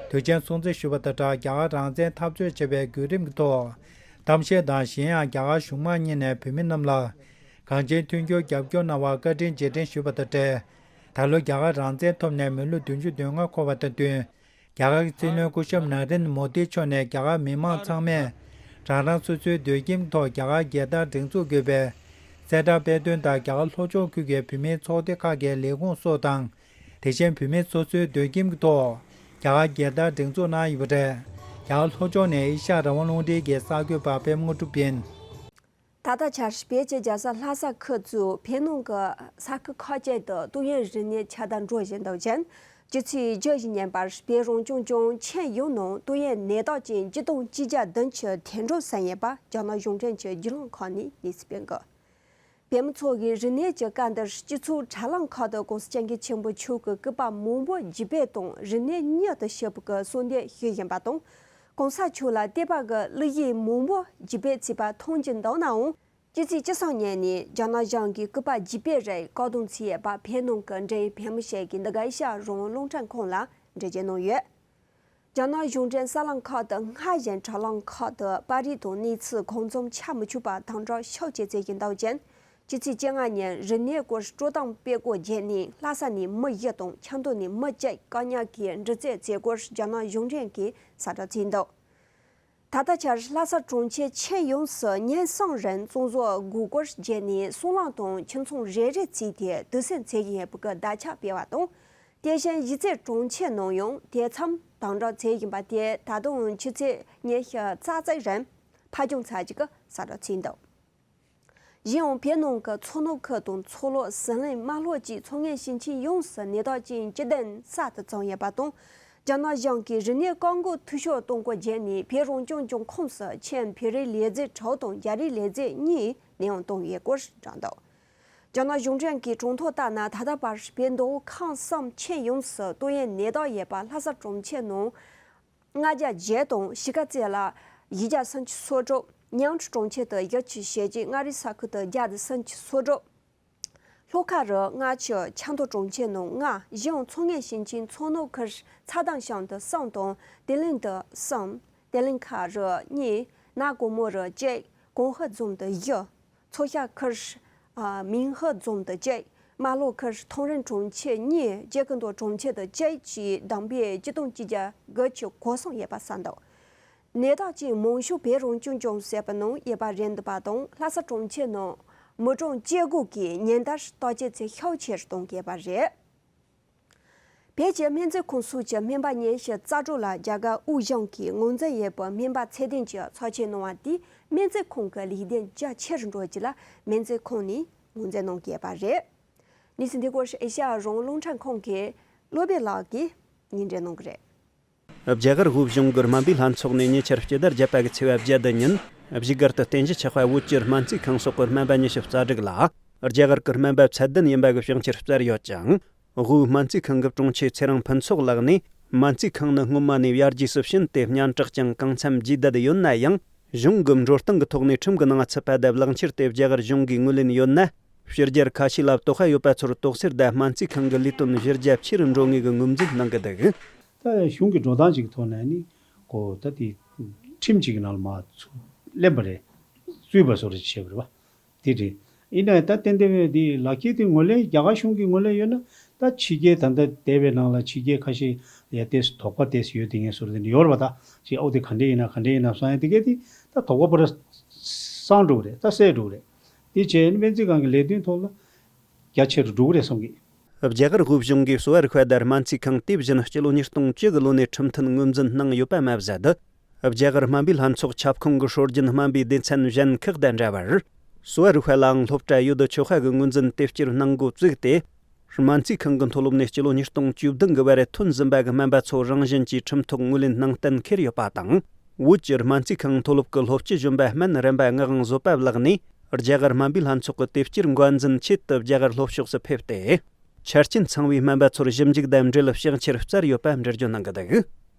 དུས་ཆེན་སྲུང་བརྩི་ཞུས་པ་དང་སྦྲགས། རྒྱ་གར་རང་བཙན་འཐབ་རྩོད་བྱེད་པའི་བརྒྱུད་རིམ་གྱི་ཐོག་གཏམ་བཤད་དང་། གཞན་ཡང་རྒྱ་གར་གཞུང་མང་གཉིས་ནས་བོད་མི་རྣམས་ལ་གངས་ཅན་མཐུན་འགྱུར་རྒྱབ་སྐྱོར་གནང་བར་བཀའ་དྲིན་རྗེས་དྲན་ཞུས་པ་དང་འབྲེལ། ད་ལོ་རྒྱ་གར་རང་བཙན་ཐོབ་ནས་མི་ལོ་བདུན་ཅུ་དོན་ལྔ་འཁོར་བ་དང་བསྟུན། རྒྱ་གར་གྱི་སྲིད་བློན་སྐུ་ཞབས་ནཱ་རེན་མོ་དི་མཆོག་ནས་རྒྱ་གར་མི་མང་ཚང་མས་རང་རང་སོ་སོའི་སྡོད་ཁྱིམ་ཐོག་རྒྱ་གར་རྒྱལ་དར་སྒྲེང་འཛུགས་དགོས་པའི་གསལ་བསྒྲགས་སྤེལ་དོན་དང་། རྒྱ་གར་ལྷོ་ཕྱོགས་ཁུལ་གྱི་བོད་མིའི་ཚོགས་སྡེ་ཁག་གི་ལས་ཁུངས་སོགས་དང་། དེ་བཞིན་བོད་མི་སོ་སོའི་སྡོད་ཁྱིམ་གྱི་ཐོག་རྒྱ་གར་རྒྱལ་དར་སྒྲེང་འཛུགས་གནང་ཡོད་པ་རེད། རྒྱ་གར་ལྷོ་ཕྱོགས་ནས་ཨེ་ཤ་ཡ་རང་དབང་རླུང་འཕྲིན་གྱི་གསར་འགོད་པ་པད་མ་དངོས་གྲུབ་ཡིན། ད་ལྟ་ཆར་བོད་ཀྱི་རྒྱལ་ས་ལྷ་ས་ཁུལ་གཙོས་བོད་ནང་གི་ས་ཁུལ་ཁག་ཅིག་ཏུ་ཏོག་དབྱིབས་རིམས་ནད་ཁྱབ་གདལ་འགྲོ་བཞིན་འདུག་ཅིང་། སྤྱི་ཚེས་བཅུ་བཞི་ཉིན་པར་བོད་རང་སྐྱོང་ལྗོངས་ཁྱོན་ཡོངས་ནང་ཏོག་དབྱིབས་ནད་རྟགས་ཅན་ཆིག་སྟོང་གཅིག་བརྒྱ་བདུན་ཅུ་ཐོན་འགྲོ་ཟིན་ཡོད་པ་རྒྱ་ནག་གཞུང་འབྲེལ་གྱི་བརྒྱུད་ལམ་ཁག་ནས་གནས་ཚུལ་སྤེལ་འདུག། བོད་མི་ཚོ་གིས་རིམས་ནད་ཀྱི་སྐབས་འདིར་སྤྱི་ཚོགས་དྲ་ལམ་ཁག་ཏུ་༸གོང་ས་༸སྐྱབས་མགོན་ཆེན་པོ་མཆོག་གི་སྐུ་པར་མང་པོ་བརྒྱུད་སྤེལ་དང་རིམས་ནད་མྱུར་དུ་ཞི་བ་གི་གསོལ་འདེབས་ཞུས་ཡིན་པ་དང་། གོང་ས་མཆོག་ལ་དད་པ་གི་གླུ་གཞས་མང་པོ་བརྒྱུད་སྤེལ་བྱས་པ་མཐོང་རྒྱུ་འདུག་ནའང་། སྤྱི་ཚེས་བཅུ་གསུམ་ཉིན་ནས་རྒྱ་ནག་གཞུང་གིས་སྐུ་པར་བརྒྱུད་སྤེལ་རིགས་བཀག་སྡོམ་བྱས་ཡོད་པ་བོད་ནང་གི་འབྲེལ་ཡོད་བོད་མི་ཞིག་གིས་འདི་ག་ཨེ་ཤ་ཡ་རང་དབང་རླུང་འཕྲིན་ཁང་ལ་འགྲེལ་བརྗོད་གནང་ཡོད། རྒྱ་ནག་གཞུང་འབྲེལ་གསར་ལམ་ཁག་ཏུ་སྔར་བཞིན་དྲ་ལམ་ཁག་ཏུ་པར་རིས་དང་གནས་ཚུལ་གང་འཚམ་ཆ་མི་ཆོད་པ་དམ་དྲག་ཤུགས་ཆེ་བྱེད་ཀྱིན་འདུག་ཅིང་། སྤྱི་ཚེས་བཅོ་ལྔ་ཉིན་རིམས་ནད་སྐོར་སྤྲོ་གཏམ་སྤེལ་སྐོར་བརྒྱུད་ནས་ལྷ་ས་ནས་མི་བཞི་དང་ཆབ་མདོ་ནས་མི་གཅིག་བཀག་ཉར་གྱིས་འདྲི་རྩད་བྱས་སྐོར་རྒྱ་ནག་གཞུང་འབྲེལ་གྱིས་གསལ་བསྒྲགས་བྱས་འདུག། ད་ལྟ་ཆར་ལྷ་ས་གྲོང་ཁྱེར་ཁྱོན་ཡོངས་སུ་ཉིན་གསུམ་རིང་གཙང་བཟོ་དགོས་སྐོར་བརྒྱུད་ནས་སྲང་ལམ་དང་ཁྱིམ་ཚང་རེ་རེ་བརྩིས་ཏེ་དུག་སེལ་མཛད་ཀྱི་ཡོད་པའི་བརྡ་ཁྱབ་སྤེལ་བ་དང་། དེ་བཞིན་གཞིས་རྩེ་གྲོང་ཁྱེར་ནང་ཡང་དེ་མཚམས་དམ་དྲག་བྱས་ཡིན་པ་དེ་ད་དུང་ཆུ་ཚོད་ཉི་ཤུ་རྩ་གཅིག་རིང་ཕར་འགྱངས་བྱ་རྒྱུ་གསལ་བསྒྲགས་བྱས་འདུག། གཞན་ཡང་བོད་ནང་གི་མཚོ་སྣ་ཁུལ་དང་མཚོ་ལྷོ་ཟི་ལིང་རྨ་ལྷོ་བཅས་མཚོ་སྔོན་ཞིང་ཆེན་ཡོངས་སུ་ནད་རྟགས་ཅན་བཅུ་བདུན་གསར་དུ་བྱུང་ཡོད་པ་དང་། རྒྱ་ནག་གཞུང་གིས་རིམས་ནད་བཀག་འགོག་འཐུས་ཤོར་གཏོང་སྐོར་བརྒྱུད་ནས་བོད་རང་སྐྱོང་ལྗོངས་ཁོངས་སུ་ཆེད་བོད་རིགས་ལས་བྱེད་དྲུག་དང་རྒྱ་རིགས་ལས་བྱེད་གཉིས་ནད་ཡམས་བཏང་ཡོད་སྐོར་བསྒྲགས་འདུག། རྒྱ་ནག་གཞུང་འབྲེལ་གྱི་གྲངས་ཐོ་ལྟར་ན། ད་ལྟ་བར་བོད་མདོ་དབུས་ཁམས་གསུམ་ཁྱོན་ཡོངས་སུ་ཏོག་དབྱིབས་ནད་རྟགས་ཡོད་པ་ལྷ་ས་གྲོང་ཁྱེར་ནང་ལྔ་བརྒྱ་བརྒྱད་དང་། གཞིས་ཀ་རྩེ་ལ་བཞི་བརྒྱ་སུམ་ཅུ་སོ་དྲུག། མྱང་སྲས་གྲོང་ཁྱེར་དུ་བཞི་བཅུ་ཞེ་གཅིག། མངའ་རིས་ས་ཁུལ་དུ་བརྒྱ་དང་སུམ་ཅུ་སོ་དྲུག། ལྷོ་ཁ་རུ་ལྔ་བཅུ། ཆབ་མདོ་གྲོང་ཁྱེར་ནང་ལྔ། གཞན་ཡང་མཚོ་སྔོན་ཞིང་ཆེན་མཚོ་སྣ་ཁུལ་ཚ་དམ་ཤང་དུ་གསུམ་དང་། བདེ་ལེགས་དུ་གསུམ། བདེ་ལེགས་ཁ་རུ་གཉིས། ན་གོར་མོ་རུ་གཅིག། ཀོང་ཧི་རྫོང་དུ་བཞི། མཚོ་ཤར་ཁུལ་མིང་ཧི་རྫོང་དུ་གཅིག། རྨ་ལྷོ་ཁུལ་ཐང་རིན་གྲོང་ཁྱེར་གཉིས། ཇེ་ཀུན་ཏོ་གྲོང་ཁྱེར་དུ་གཅིག་བཅས་བསྡོམས་པས་ཆིག་སྟོང་གཅིག་བརྒྱ་དགུ་བཅུ་གོ་གསུམ་ཡོད་པ་གསལ་འདུག། ནད་རྟགས་ཅན་མང་ཤོས་བོད་རང་སྐྱོང་ལྗོངས་ཟེར་བའི་ནང་ཡོད་པ་རེད་འདུག་པ་དང་། ལྷ་ས་གྲོང་ཁྱེར་ནང་མི་གྲངས་བཅུ་དགུ་གིས་ཉིན་ལྟར་བརྟག་དཔྱད་བྱེད་ཤུགས་ཆེ་རུ་གཏོང་གི་ཡོད་པ་རེད། བོད་ཀྱི་སྨན་རྩིས་ཁང་སོགས་ཀྱི་སྨན་པ་ཉི་ཤུ་རྩ་དྲུག་ལ་རྒྱ་གར་དབུས་གཞུང་གིས་ངོས་འཛིན་ཡོད་པའི་སྨན་པ་ཚད་ལྡན་གྱི་ཚོགས་ཆེན་གནང་བ་དེས་སྨན་རྩིས་ཁང་གི་ལས་དོན་རྒྱ་ཆེ་རུ་འགྲོ་རྒྱུ་ལ་སྨན་རྩིས་ཁང་ནས་ངོས་འཛིན་གནང་གི་ཡོད་པ་རེད། གནས་ཚུལ་འདི་སྐོར་ཨེ་ཤ་ཡ་རང་དབང་རླུང་འཕྲིན་ཁང་གི་བློ་བྷེ་ལགས་ཀྱིས་སྙན་སྒྲོན་གནང་གི་རེད། རྒྱ་གར་དབུས་གཞུང་གི་སྨན་པའི་ལྷན་ཚོགས་ནས་ཉེ་ཆར་སྤྱི་ཟླ་བརྒྱད་པ་གི་ཚེས་པ་བརྒྱད་དུ་ཉིན་བཞུགས་སྒར་དུ་རྟེན་གཞི་ཆགས་པ་བོད་ཀྱི་སྨན་རྩིས་ཁང་སོགས་ཀྱི་སྨན་པ་ཉི་ཤུ་རྩ་དྲུག་ལ་རྒྱ་གར་གྱི་སྨན་པ་ཚད་ལྡན་ཡིན་པ་གི་བྱང་ཆར་སྩལ་ཡོད་ཅིང་། དབུས་སྨན་རྩིས་ཁང་གི་དྲུང་ཆེ་ཚེ་རིང་ཕུན་ཚོགས་ལགས་ནས། སྨན་རྩིས་ཁང་ནི་སྔོན་མ་ནས་ཡར་རྒྱས་སུ་ཕྱིན་ཏེ་སྙན་གྲགས་ཀྱང་གང་འཚམ་རྒྱས་བསྡད་ཡོད་ན་ཡང་། གཞུང་གི་འགྲོ་སྟངས་ཀྱི་ཐོག་ནས་ཁྲིམས་ཀྱི་ནང་ཚུད་པ་དང་། གླེང་ཕྱིར་དེ་རྒྱ་གར་གཞུང་གིས་ངོས་ལེན་ཡོད་ན། ཕྱི་རྒྱལ་ཁ་ཤས་ལ་དོགས་པ་ཡོད་པ་ཚོར་དོགས་སེལ་དང་། སྨན་རྩིས་ཁང་གི་ལས་དོན་གཞི་རྒྱ་ཆེ་རུ་འགྲོ་ངེས་ཀྱི་ངོས་འཛིན་གནང་གི་འདུག། ད་གཞུང་གི་འགྲོ་སྟངས་ཅིག་གི་ཐོག་ནས་ནི་གོ། ད་དེ་ཁྲིམས་ཅིག་གི་ནང་ལ་མར་ཚུར་ལེན་པ་རེད། བཙུད་པ་བཟོ་འདྲ་བྱས་པ་རེད་བ། དེ་རེད། ཡིན་ནའི་ད་ཏན་ཏན་དེ་ལག་ཁྱེར་དེ་ངོས་ལེན། རྒྱ་གར་གཞུང་གིས་ངོས་ལེན་ཡོད་ན། ད་ཕྱི་རྒྱལ་ད་ལྟ་འདས་པའི་ནང་ལ་ཕྱི་རྒྱལ་ཁ་ཤས་ཡ་ཏོག་ཙམ་དོགས་པ་ཏོག་ཙམ་ཡོད་དེ་ངས་ཟུར་དེ་འདྲ་ཡོད་རེད་བ། ད་ཅིག་ཨོ་དེ་ག་འདྲ་ཡིན་ན་ག་འདྲ་ཡིན་ན་བསམ་ཡ་དེ་གས་དེ་ད་དོགས་པ་པོ་ར་སངས་འགྲོ་གི་རེད། ད་སེལ་འགྲོ་གི་རེད། དེ་བྱས་ནས་སྨན་རྩིས་ཁང་གི་ལས་དོན་ཐོག་ལ་རྒྱ་ཆེ་རུ་འགྲོ་གི་རེད་བསམ་གི། རྒྱ་གར་དབུས་གཞུང་གིས་གསོ་བ་རིག་པ་དང་སྨན་རྩིས་ཁང་དེ་བཞིན་སྤྱི་ལོ་ཉིས་སྟོང་བཅུ་གི་ལོ་ནས་ཁྲིམས་མཐུན་ངོས་འཛིན་གནང་ཡོད་པ་མ་ཟད། རྒྱ་གར་སྨན་པའི་ལྷན་ཚོགས་ཁྱབ་ཁོངས་ཀྱི་སྲོལ་རྒྱུན་སྨན་པའི་སྡེ་ཚན་གཞན་ཁག་དང་འདྲ་བར། གསོ་བ་རིག་པ་ལའང་སློབ་གྲྭ་ཡོད་དོ་ཅོག་ཁག་གི་ངོས་འཛིན་དེབ་སྐྱེལ་གནང་འགོ་བཙུགས་ཏེ། སྨན་རྩིས་ཁང་གི་མཐོ་སློབ་ནས་སྤྱི་ལོ་ཉིས་སྟོང་བཅུ་བདུན་གི་བར་ཐོན་ཟིན་པ་གི་སྨན་པ་ཚོ་རང་བཞིན་གྱིས་ཁྲིམས་ཐོག་ངོས་ལེན་གནང་གཏན་འཁེལ་ཡོད་པ་དང་། བོད་ཀྱི་སྨན་རྩིས་ཁང་མཐོ་སློབ་ཀྱི་སློབ་སྤྱི་གཞོན་པ་སྨན་རམས་པ་ངག་དབང་བཟོད་པ་ལགས་ནས། རྒྱ་གར་སྨན་པའི་ལྷན་ཚོགས་ཀྱི་དེབ་སྐྱེལ་འགོ་འཛིན་ཆེད་དུ་རྒྱ་གར་ལྷོ་ཕྱོགས་སུ་ཕེབས་ཏེ། ཆ་རྐྱེན་ཚང་བའི་སྨན་པ་ཚོར་ཞིབ་འཇུག་དང་འབྲེལ་བྱང་ཆར་སྩལ་ཡོད་པ་འགྲེལ་བརྗོད་གནང་གི་འདུག།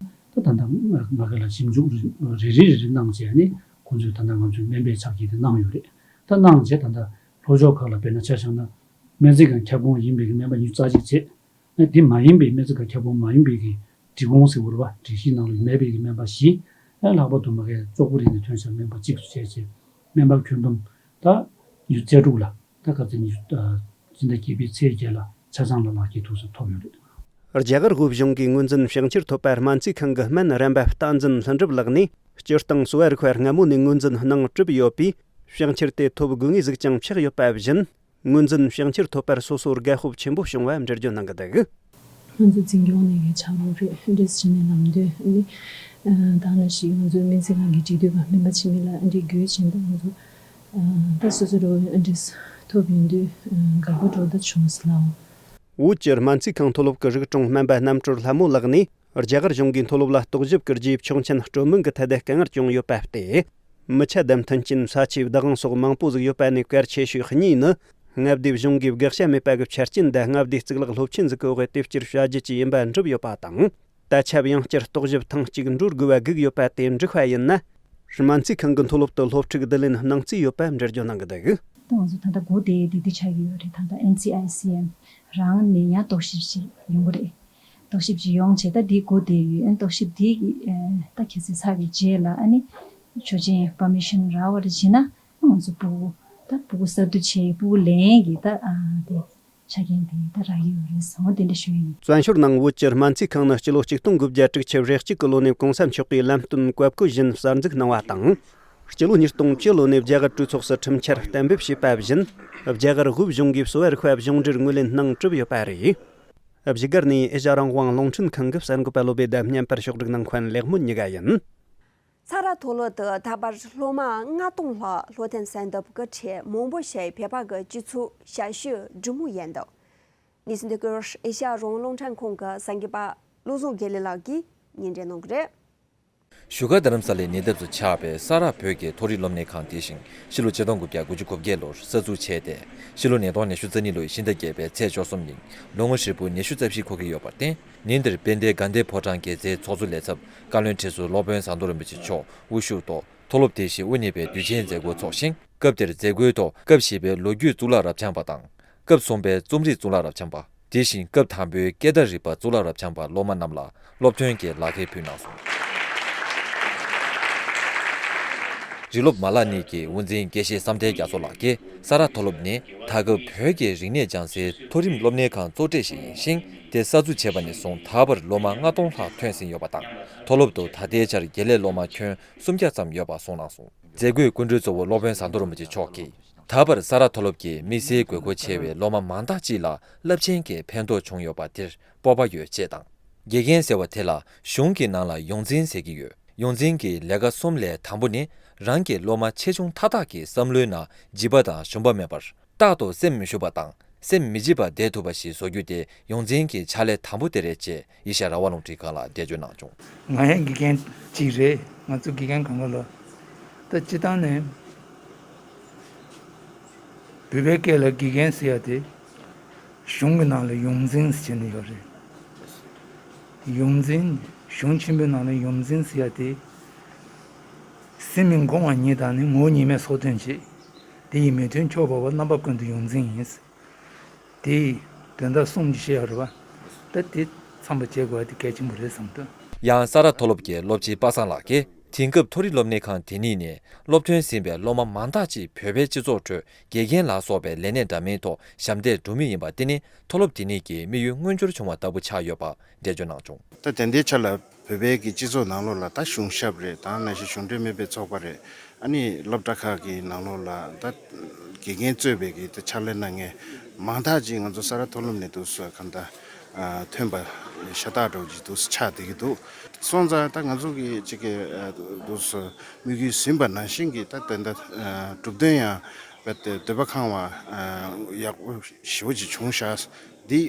ད་ད་ལྟ་ང་ག་ལ་ཞིབ་འཇུག་རེ་རེ་རེ་རེ་གནང་བྱས་ནས་ཁོང་ཚོས་ད་ལྟ་ང་ཚོའི་སྨན་པའི་ཕྱག་འཁྱེར་དེ་གནང་ཡོད་རེད། ད་གནང་རྗེས་ད་ལྟ་ལྷོ་ཕྱོགས་ཁག་ལ་དཔེར་ན་ཆ་བཞག་ན། སྨན་རྩིས་ཁང་ཁྱབ་ཁོངས་ཡིན་པའི་གི་སྨན་པ་ཉི་ཤུ་རྩ་གཅིག་བྱས། ཨ་དེ་མ་ཡིན་པའི་སྨན་རྩིས་ཁང་ཁྱབ་ཁོངས་མ་ཡིན་པའི་གི་སྒྲིག་ཁོངས་ཟེར་བ་རེད་པ། སྒྲིག་གཞི་ནང་ལ་མེད་པའི་གི་སྨན་པ་བཞི། ཨ་ལྷག་པར་དུ་མ་གི་ཙོག་པུ་རི་ནས་ཐོན་ཤག་སྨན་པ་གཅིག་སུ་བྱས་བྱས། སྨན་པ་ཁྱོན་བསྡོམས་ད་ཉི་ཤུ་རྩ་དྲུག་ལ། ད་ག་ཚོད་ཉི་ཤུ་ཨ་སྤྱི་ཟླ་བརྒྱད་པའི་ཚེས་བརྒྱད་ལ་ཆ་ཚང་ལ་ལག་འཁྱེར་ཐུགས་སུ་ཐོབ་ཡོད་རེད། རྒྱ་གར་དབུས་གཞུང་གིས་ངོས་འཛིན་ཕྱག་འཁྱེར་ཐོབ་པར་སྨན་རྩིས་ཁང་གི་སྨན་རམས་པ་བསྟན་འཛིན་ལྷུན་གྲུབ་ལགས་ནས། སྤྱིར་བཏང་གསོ་བ་རིག་པ་སྔ་མོ་ནས་ངོས་འཛིན་གནང་གྲུབ་ཡོད་པས། ཕྱག་འཁྱེར་དེ་ཐོབ་དགོས་ངེས་ཟིག་ཀྱང་ཆགས་ཡོད་པ་བཞིན། ངོས་འཛིན་ཕྱག་འཁྱེར་ཐོབ་པར་སོ་སོར་དགའ་སྤོབས་ཆེན་པོ་བྱུང་བ་འགྲེལ་བརྗོད་གནང་གི་འདུག་ང་ཚོ་འཛིན་སྐྱོང་ནས་ཆགས་རོགས་རེད། འདྲེས་བྱས་ནས་ལམ་སྟོན་ནི། ད་ནང་བཞིན་ང་ཚོའི་སྨན་རྩིས་ཁང་གི་སྤྱི་འཐུས་པ་སྨན་པ་འཆི་མེད་ལགས་འདི་དགོས་ཆེན་པོ་ང་ཚོ་ད་སོ་སོ་རོགས་འདྲེས་ཐོབ་ཡོང་དུས་དགའ་པོ་འགྲོ་ད་བྱུང་ཟེར་ལགས། བོད་ཀྱི་སྨན་རྩིས་ཁང་མཐོ་སློབ་ཀྱི་རིག་གྲོང་སྨན་པ་རྣམ་གྲོལ་ལྷ་མོ་ལགས་ནས། རྒྱ་གར་གཞུང་གིས་མཐོ་སློབ་ལ་རྟོག་ཞིབ་བསྐུར་རྗེས་ཆོག་མཆན་སྤྲོད་མིན་གྱི་ཐད་དཀའ་ངལ་བྱུང་ཡོད་པ་སྟེ། མི་ཆ་བདམས་མཐུན་རྐྱེན་ས་ཆའི་བདག་དབང་སོགས་མང་པོ་ཟིག་ཡོད་པ་ནས་གལ་ཆེ་ཤོས་གཉིས་ནི། མངའ་སྡེ་གཞུང་གིས་དགག་བྱ་མེད་པ་གི་ཆ་རྐྱེན་དང་མངའ་སྡེའི་གཙུག་ལག་སློབ་ཆེན་ཟིག་གི་འོག་དེབ་སྐྱེལ་བྱ་རྒྱུ་བཅས་ཡིན་པ་འགྲུབ་ཡོད་པ་དང་། ད་ཆ་ཡང་བསྐྱར་རྟོག་ཞིབ་ཐེངས་གཅིག་འགྲོ་དགོས་པ་སྒུག་ཡོད་པ་དེ་འགྲིག་པ་ཡིན་ན། སྨན་རྩིས་ཁང་གི་མཐོ་སློབ་ཏུ་སློབ་ཕྲུག་བསྡུ་ལེན་གནང་རྩིས་ཡོད་པ་འགྲེལ་བརྗོད་གནང་གི་འདུག་ད་ང་ཚོ་ད་ལྟ་འགོ་དེ་དེ་དུས་ཆགས་ཀྱི་ཡོད་རེད། ད་ལྟ་ཨེན་སི་ཨའི་སི་ཨེམ་རང་ནས་ཡང་རྟོག་ཞིབ་ཅིག་ཡོང་གི་རེད། རྟོག་ཞིབ་ཅིག་ཡོང་བྱས་ད་འདི་འགོ་དེ་ཡོད། ཨ་རྟོག་ཞིབ་དེ་གི་ཨ་ད་གལ་སྲིད་ཚར་བའི་རྗེས་ལ་ཨ་ནི་ཆོག་མཆན་པར་མི་ཤན་རག་པ་རེད་བྱས་ན། ང་ཚོ་སྤུ་གུ་ད་སྤུ་གུ་གསར་བསྡུ་བྱས་སྤུ་གུ་ལེན་གྱི་ད་ཨ་དེ་ཆ་རྐྱེན་དེ་ད་རག་གི་ཡོད་རེད་ཟེར་བ་དེ་འདྲ་ཞུ་ཡིན། བཙན་བྱོལ་ནང་བོད་ཀྱི་སྨན་རྩིས་ཁང་ནི་སྤྱི་ལོ་གཅིག་སྟོང་དགུ་བརྒྱ་དྲུག་ཅུ་རེ་གཅིག་གི་ལོ་ནས་གོང་ས་མཆོག་གིས་ལམ་སྟོན་བཀའ་བཀོད་བཞིན་གསར་འཛུགས་གནང་བ་དང་། སྤྱི་ལོ་ཉིས་སྟོང་བཅུ་ལོ་ནས་རྒྱ་གར་གྲོས་ཚོགས་སུ་ཁྲིམས་འཆར་གཏན་འབེབས་བྱས་པ་བཞིན། རྒྱ་གར་དབུས་གཞུང་གིས་གསོ་བ་རིག་པ་སྦྱོང་འབྲེལ་ངོས་ལེན་གནང་གྲུབ་ཡོད་པ་རེད། བཞུགས་སྒར་ནས་ཨེ་ཤ་ཡ་རང་དབང་རླུང་འཕྲིན་ཁང་གི་གསར་འགོད་པ་བློ་བྷེ་དང་བརྙན་པར་ཕྱོགས་སྒྲིག་གནང་མཁན་ལེགས་སྨོན་གཉིས་ཀ་ཡིན། ས་རཱ་མཐོ་སློབ་ཏུ་ད་བར་སློབ་མ་ལྔ་སྟོང་ལྷག་སློབ་ཐོན་གསན་ཐབས་ཀྱི་ཁྲལ་མང་པོ་བཞག་པའི་བོད་པ་གི་སྤྱི་ཚོགས་ཞབས་ཞུ་འགྲིག་མོ་ཡིན་འདུག་གནས་ཚུལ་འདི་སྐོར་ཨེ་ཤ་ཡ་རང་དབང་རླུང་འཕྲིན་ཁང་གི་གསར་འགོད་པ་བློ་བཟང་དགེ་ལེགས་ལགས་ཀྱིས་སྙན་སྒྲོན་གནང་གི་རེད། བཞུགས་སྒར་རྡ་རམ་ས་ལའི་ཉེ་འདབས་སུ་ཆགས་པའི་ས་རཱ་བོད་ཀྱི་མཐོ་རིམ་སློབ་གཉེར་ཁང་དེ་བཞིན་ཕྱི་ལོ་ཆིག་སྟོང་དགུ་བརྒྱ་དགུ་བཅུ་གོ་བརྒྱད་ལོར་གསར་འཛུགས་བྱས་ཏེ། ཕྱི་ལོ་ཉིས་སྟོང་ཉི་ཤུ་རྩ་གཉིས་ལོའི་ཕྱི་ཟླ་བརྒྱད་པའི་ཚེས་བཅུ་གསུམ་ཉིན་ལོ་ངོ་ཧྲིལ་པོ་ཉི་ཤུ་རྩ་བཞི་འཁོར་གྱི་ཡོད་པར་བརྟེན། ཉིན་དེར་དཔལ་ལྡན་དགའ་ལྡན་ཕོ་བྲང་གི་མཛད་ཚོགས་གཙོ་ལས་ཚབ་བཀའ་བློན་ཁྲི་ཟུར་སློབ་དཔོན་ཟམ་གདོང་རིན་པོ་ཆེ་མཆོག་དབུ་བཞུགས་ཐོག་མཐོ་སློབ་དེ་བཞིན་དབུ་བརྙེས་པའི་དུས་ཆེན་མཛད་སྒོ་འཚོགས་ཤིང་། སྐབས་དེར་མཛད་སྒོའི་ཐོག་སྐབས་བཞི་པའི་ལོ་རྒྱུས་གཙུག་ལག་རབ་འཆང་པ་དང་། སྐབས་གསུམ་པའི་རྩོམ་རིག་གཙུག་ལག་རབ་འཆང་པ། དེ་བཞིན་སྐབས་དང་པོའི་སྐད་བརྡ་རིག་པ་གཙུག་ལག་རབ་འཆང་པ་སློབ་མ་རྣམས་ལ་སློབ་ཐོན་གྱི་ལག་འཁྱེར་ཕུལ་གནང་སོང་། རིགས་སློབ་མ་ལག་གཉིས་ཀྱི་དབུ་འཛིན་དགེ་བཤེས་བསམ་གཏན་རྒྱ་མཚོ་ལགས་ཀྱིས་ས་རཱ་མཐོ་སློབ་ནི་ད་སྐབས་བོད་ཀྱི་རིག་གནས་སྦྱང་སའི་མཐོ་རིམ་སློབ་གཉེར་ཁང་གཙོ་གྲས་ཤིག་ཡིན་ཞིང་། དེ་གསར་འཛུགས་བྱས་པ་ནས་བཟུང་ད་བར་སློབ་མ་ལྔ་སྟོང་ལྷག་ཐོན་ཟིན་ཡོད་པ་དང་། མཐོ་སློབ་ཏུ་ད་ལྟའི་ཆར་དགེ་ལས་སློབ་མ་ཁྱོན་སུམ་བརྒྱ་ཙམ་ཡོད་པ་གསུངས་གནང་སོང་། མཛད་སྒོའི་སྐུ་མགྲོན་གཙོ་བོ་སློབ་དཔོན་ཟམ་གདོང་རིན་པོ་ཆེ་མཆོག་གིས། ད་བར་ས་རཱ་མཐོ་སློབ་ཀྱིས་དམིགས་བསལ་དགོས་མཁོ་ཆེ་བའི་སློབ་མ་མང་དག་ཅིག་ལ་རླབས་ཆེན་གྱི་ཕན་ཐོགས་བྱུང་ཡོད་པ་དེར་སྤོབས་པ་ཡོད་ཅེས་དང་། དགེ་རྒན་ཟེར་བ་དེ་ལ་གཞུང་གི་ནང་ལ་ཡོངས་འཛིན་ཟེར་གྱི་ཡོད། ཡོངས་འཛིན་གྱི་ལས་ཀ་གསུམ་ལས་དང་པོ་ནི། རང་གི་སློབ་མ་ཆེ་ཆུང་མཐའ་དག་གི་བསམ་བློའི་ནང་འཇིགས་པ་དང་ཞུམ་པ་མེད་པར། རྟག་ཏུ་སེམས་མི་ཞུམ་པ་དང་སེམས་མི་འཇིགས་པར་བསྡད་ཐུབ་པ་ཞིག་བཟོ་རྒྱུ་དེ་ཡོངས་འཛིན་གྱི་ཕྱག་ལས་དང་པོ་དེ་རེད་ཅེས་ཨེ་ཤ་ཡ་རང་དབང་རླུང་འཕྲིན་ཁང་ལ་འགྲེལ་བརྗོད་གནང་བྱུང་། ང་ཡང་དགེ་རྒན་ཅིག་རེད། ང་ཚོ་དགེ་རྒན་གང་ག་ལ་ད་སྤྱི་བཏང་ནས་བོད་པའི་སྐད་ལ་དགེ་རྒན་ཟེར་ཡ་དེ་གཞུང་གི་ནང་ལ་ཡོངས་འཛིན་ཟེར་ནས་ཡོད་རེད། ཡོངས་འཛིན། གཞུང་ཆེན་པོའི་ནང་ལ་ཡོངས་འཛིན་ཟེར་ཡ་དེ་སེམས་ཀྱི་འགོ་བ་ཉིད་དང་ནི་ངོ་བོ་ཉིད་མེད་སོགས་དོན་བྱེད། དེ་ཡི་མི་མཐུན་ཕྱོགས་འབའ་བ་རྣམ་པ་ཀུན་ཏུ་ཡོངས་འཛིན་ཡིན། དེ་ཡི་དོན་དག་གསུམ་གྱི་བཤད་ཡ་རེད་བ། ད་དེ་ཚང་པ་བྱེད་དགོས་པ་དེ་གལ་ཆེན་པོ་རེད་བསམ་འདུག་ཡང་ས་རཱ་མཐོ་སློབ་ཀྱི་སློབ་སྤྱི་པ་སངས་ལགས་ཀྱིས་དེང་སྐབས་མཐོ་རིམ་སློབ་གཉེར་ཁང་དེ་གཉིས་ནས་སློབ་ཐོན་ཟིན་པའི་སློབ་མ་མང་དག་ཅིག་བོད་པའི་སྤྱི་ཚོགས་ཁྲོད་དགེ་རྒན་ལ་སོགས་པའི་ལས་གནས་འདྲ་མིན་ཐོག་ཞབས་འདེགས་སྒྲུབ་མུས་ཡིན་པ་དེ་ནི་མཐོ་སློབ་དེ་གཉིས་ཀྱི་དམིགས་ཡུལ་མངོན་འགྱུར་བྱུང་བ་ལྟ་བུ་ཆགས་ཡོད་པ་འགྲེལ་བརྗོད་གནང་བྱུང་། ད་དེ་འདྲའི་ཆ་ལ་བོད་པའི་གི་སྤྱི་ཚོགས་ནང་ལོགས་ལ་ད་གཞུང་ཞབས་རེད། ད་ནང་བཞིན་གཞུང་འབྲེལ་མིན་པའི་ཚོགས་པ་རེད། ཨ་ནི་སློབ་གྲྭ་ཁག་གི་ནང་ལོགས་ལ་ད་དགེ་རྒན་གཙོས་པའི་གི་ད་ཕྱག་ལས་གནང་མཁན་མང་དག་ཅིག་ང་ཚོ་ས་རཱ་མཐོ་སློབ་ནས་འདུག་སེ་གང་ལྟར་ཐོན་པ་ཤ་སྟག་འདྲ་བོ་ཅིག་འདུག་སེ་ཆགས་བསྡད་ཀྱི་འདུག་སོང་ཙང་ད་ང་ཚོ་གི་ཅིག་གི་འདུག་སེ་དམིགས་ཡུལ་ཟིན་པ་ནང་བཞིན་གྱི་ད་དེ་འདྲ་གྲུབ་དོན་ཡང་རྦད་དེ་འདོད་པ་ཁེངས་པ་ཡག་པོ་ཞེ་པོ་ཅིག་བྱུང་ཤག་འདི་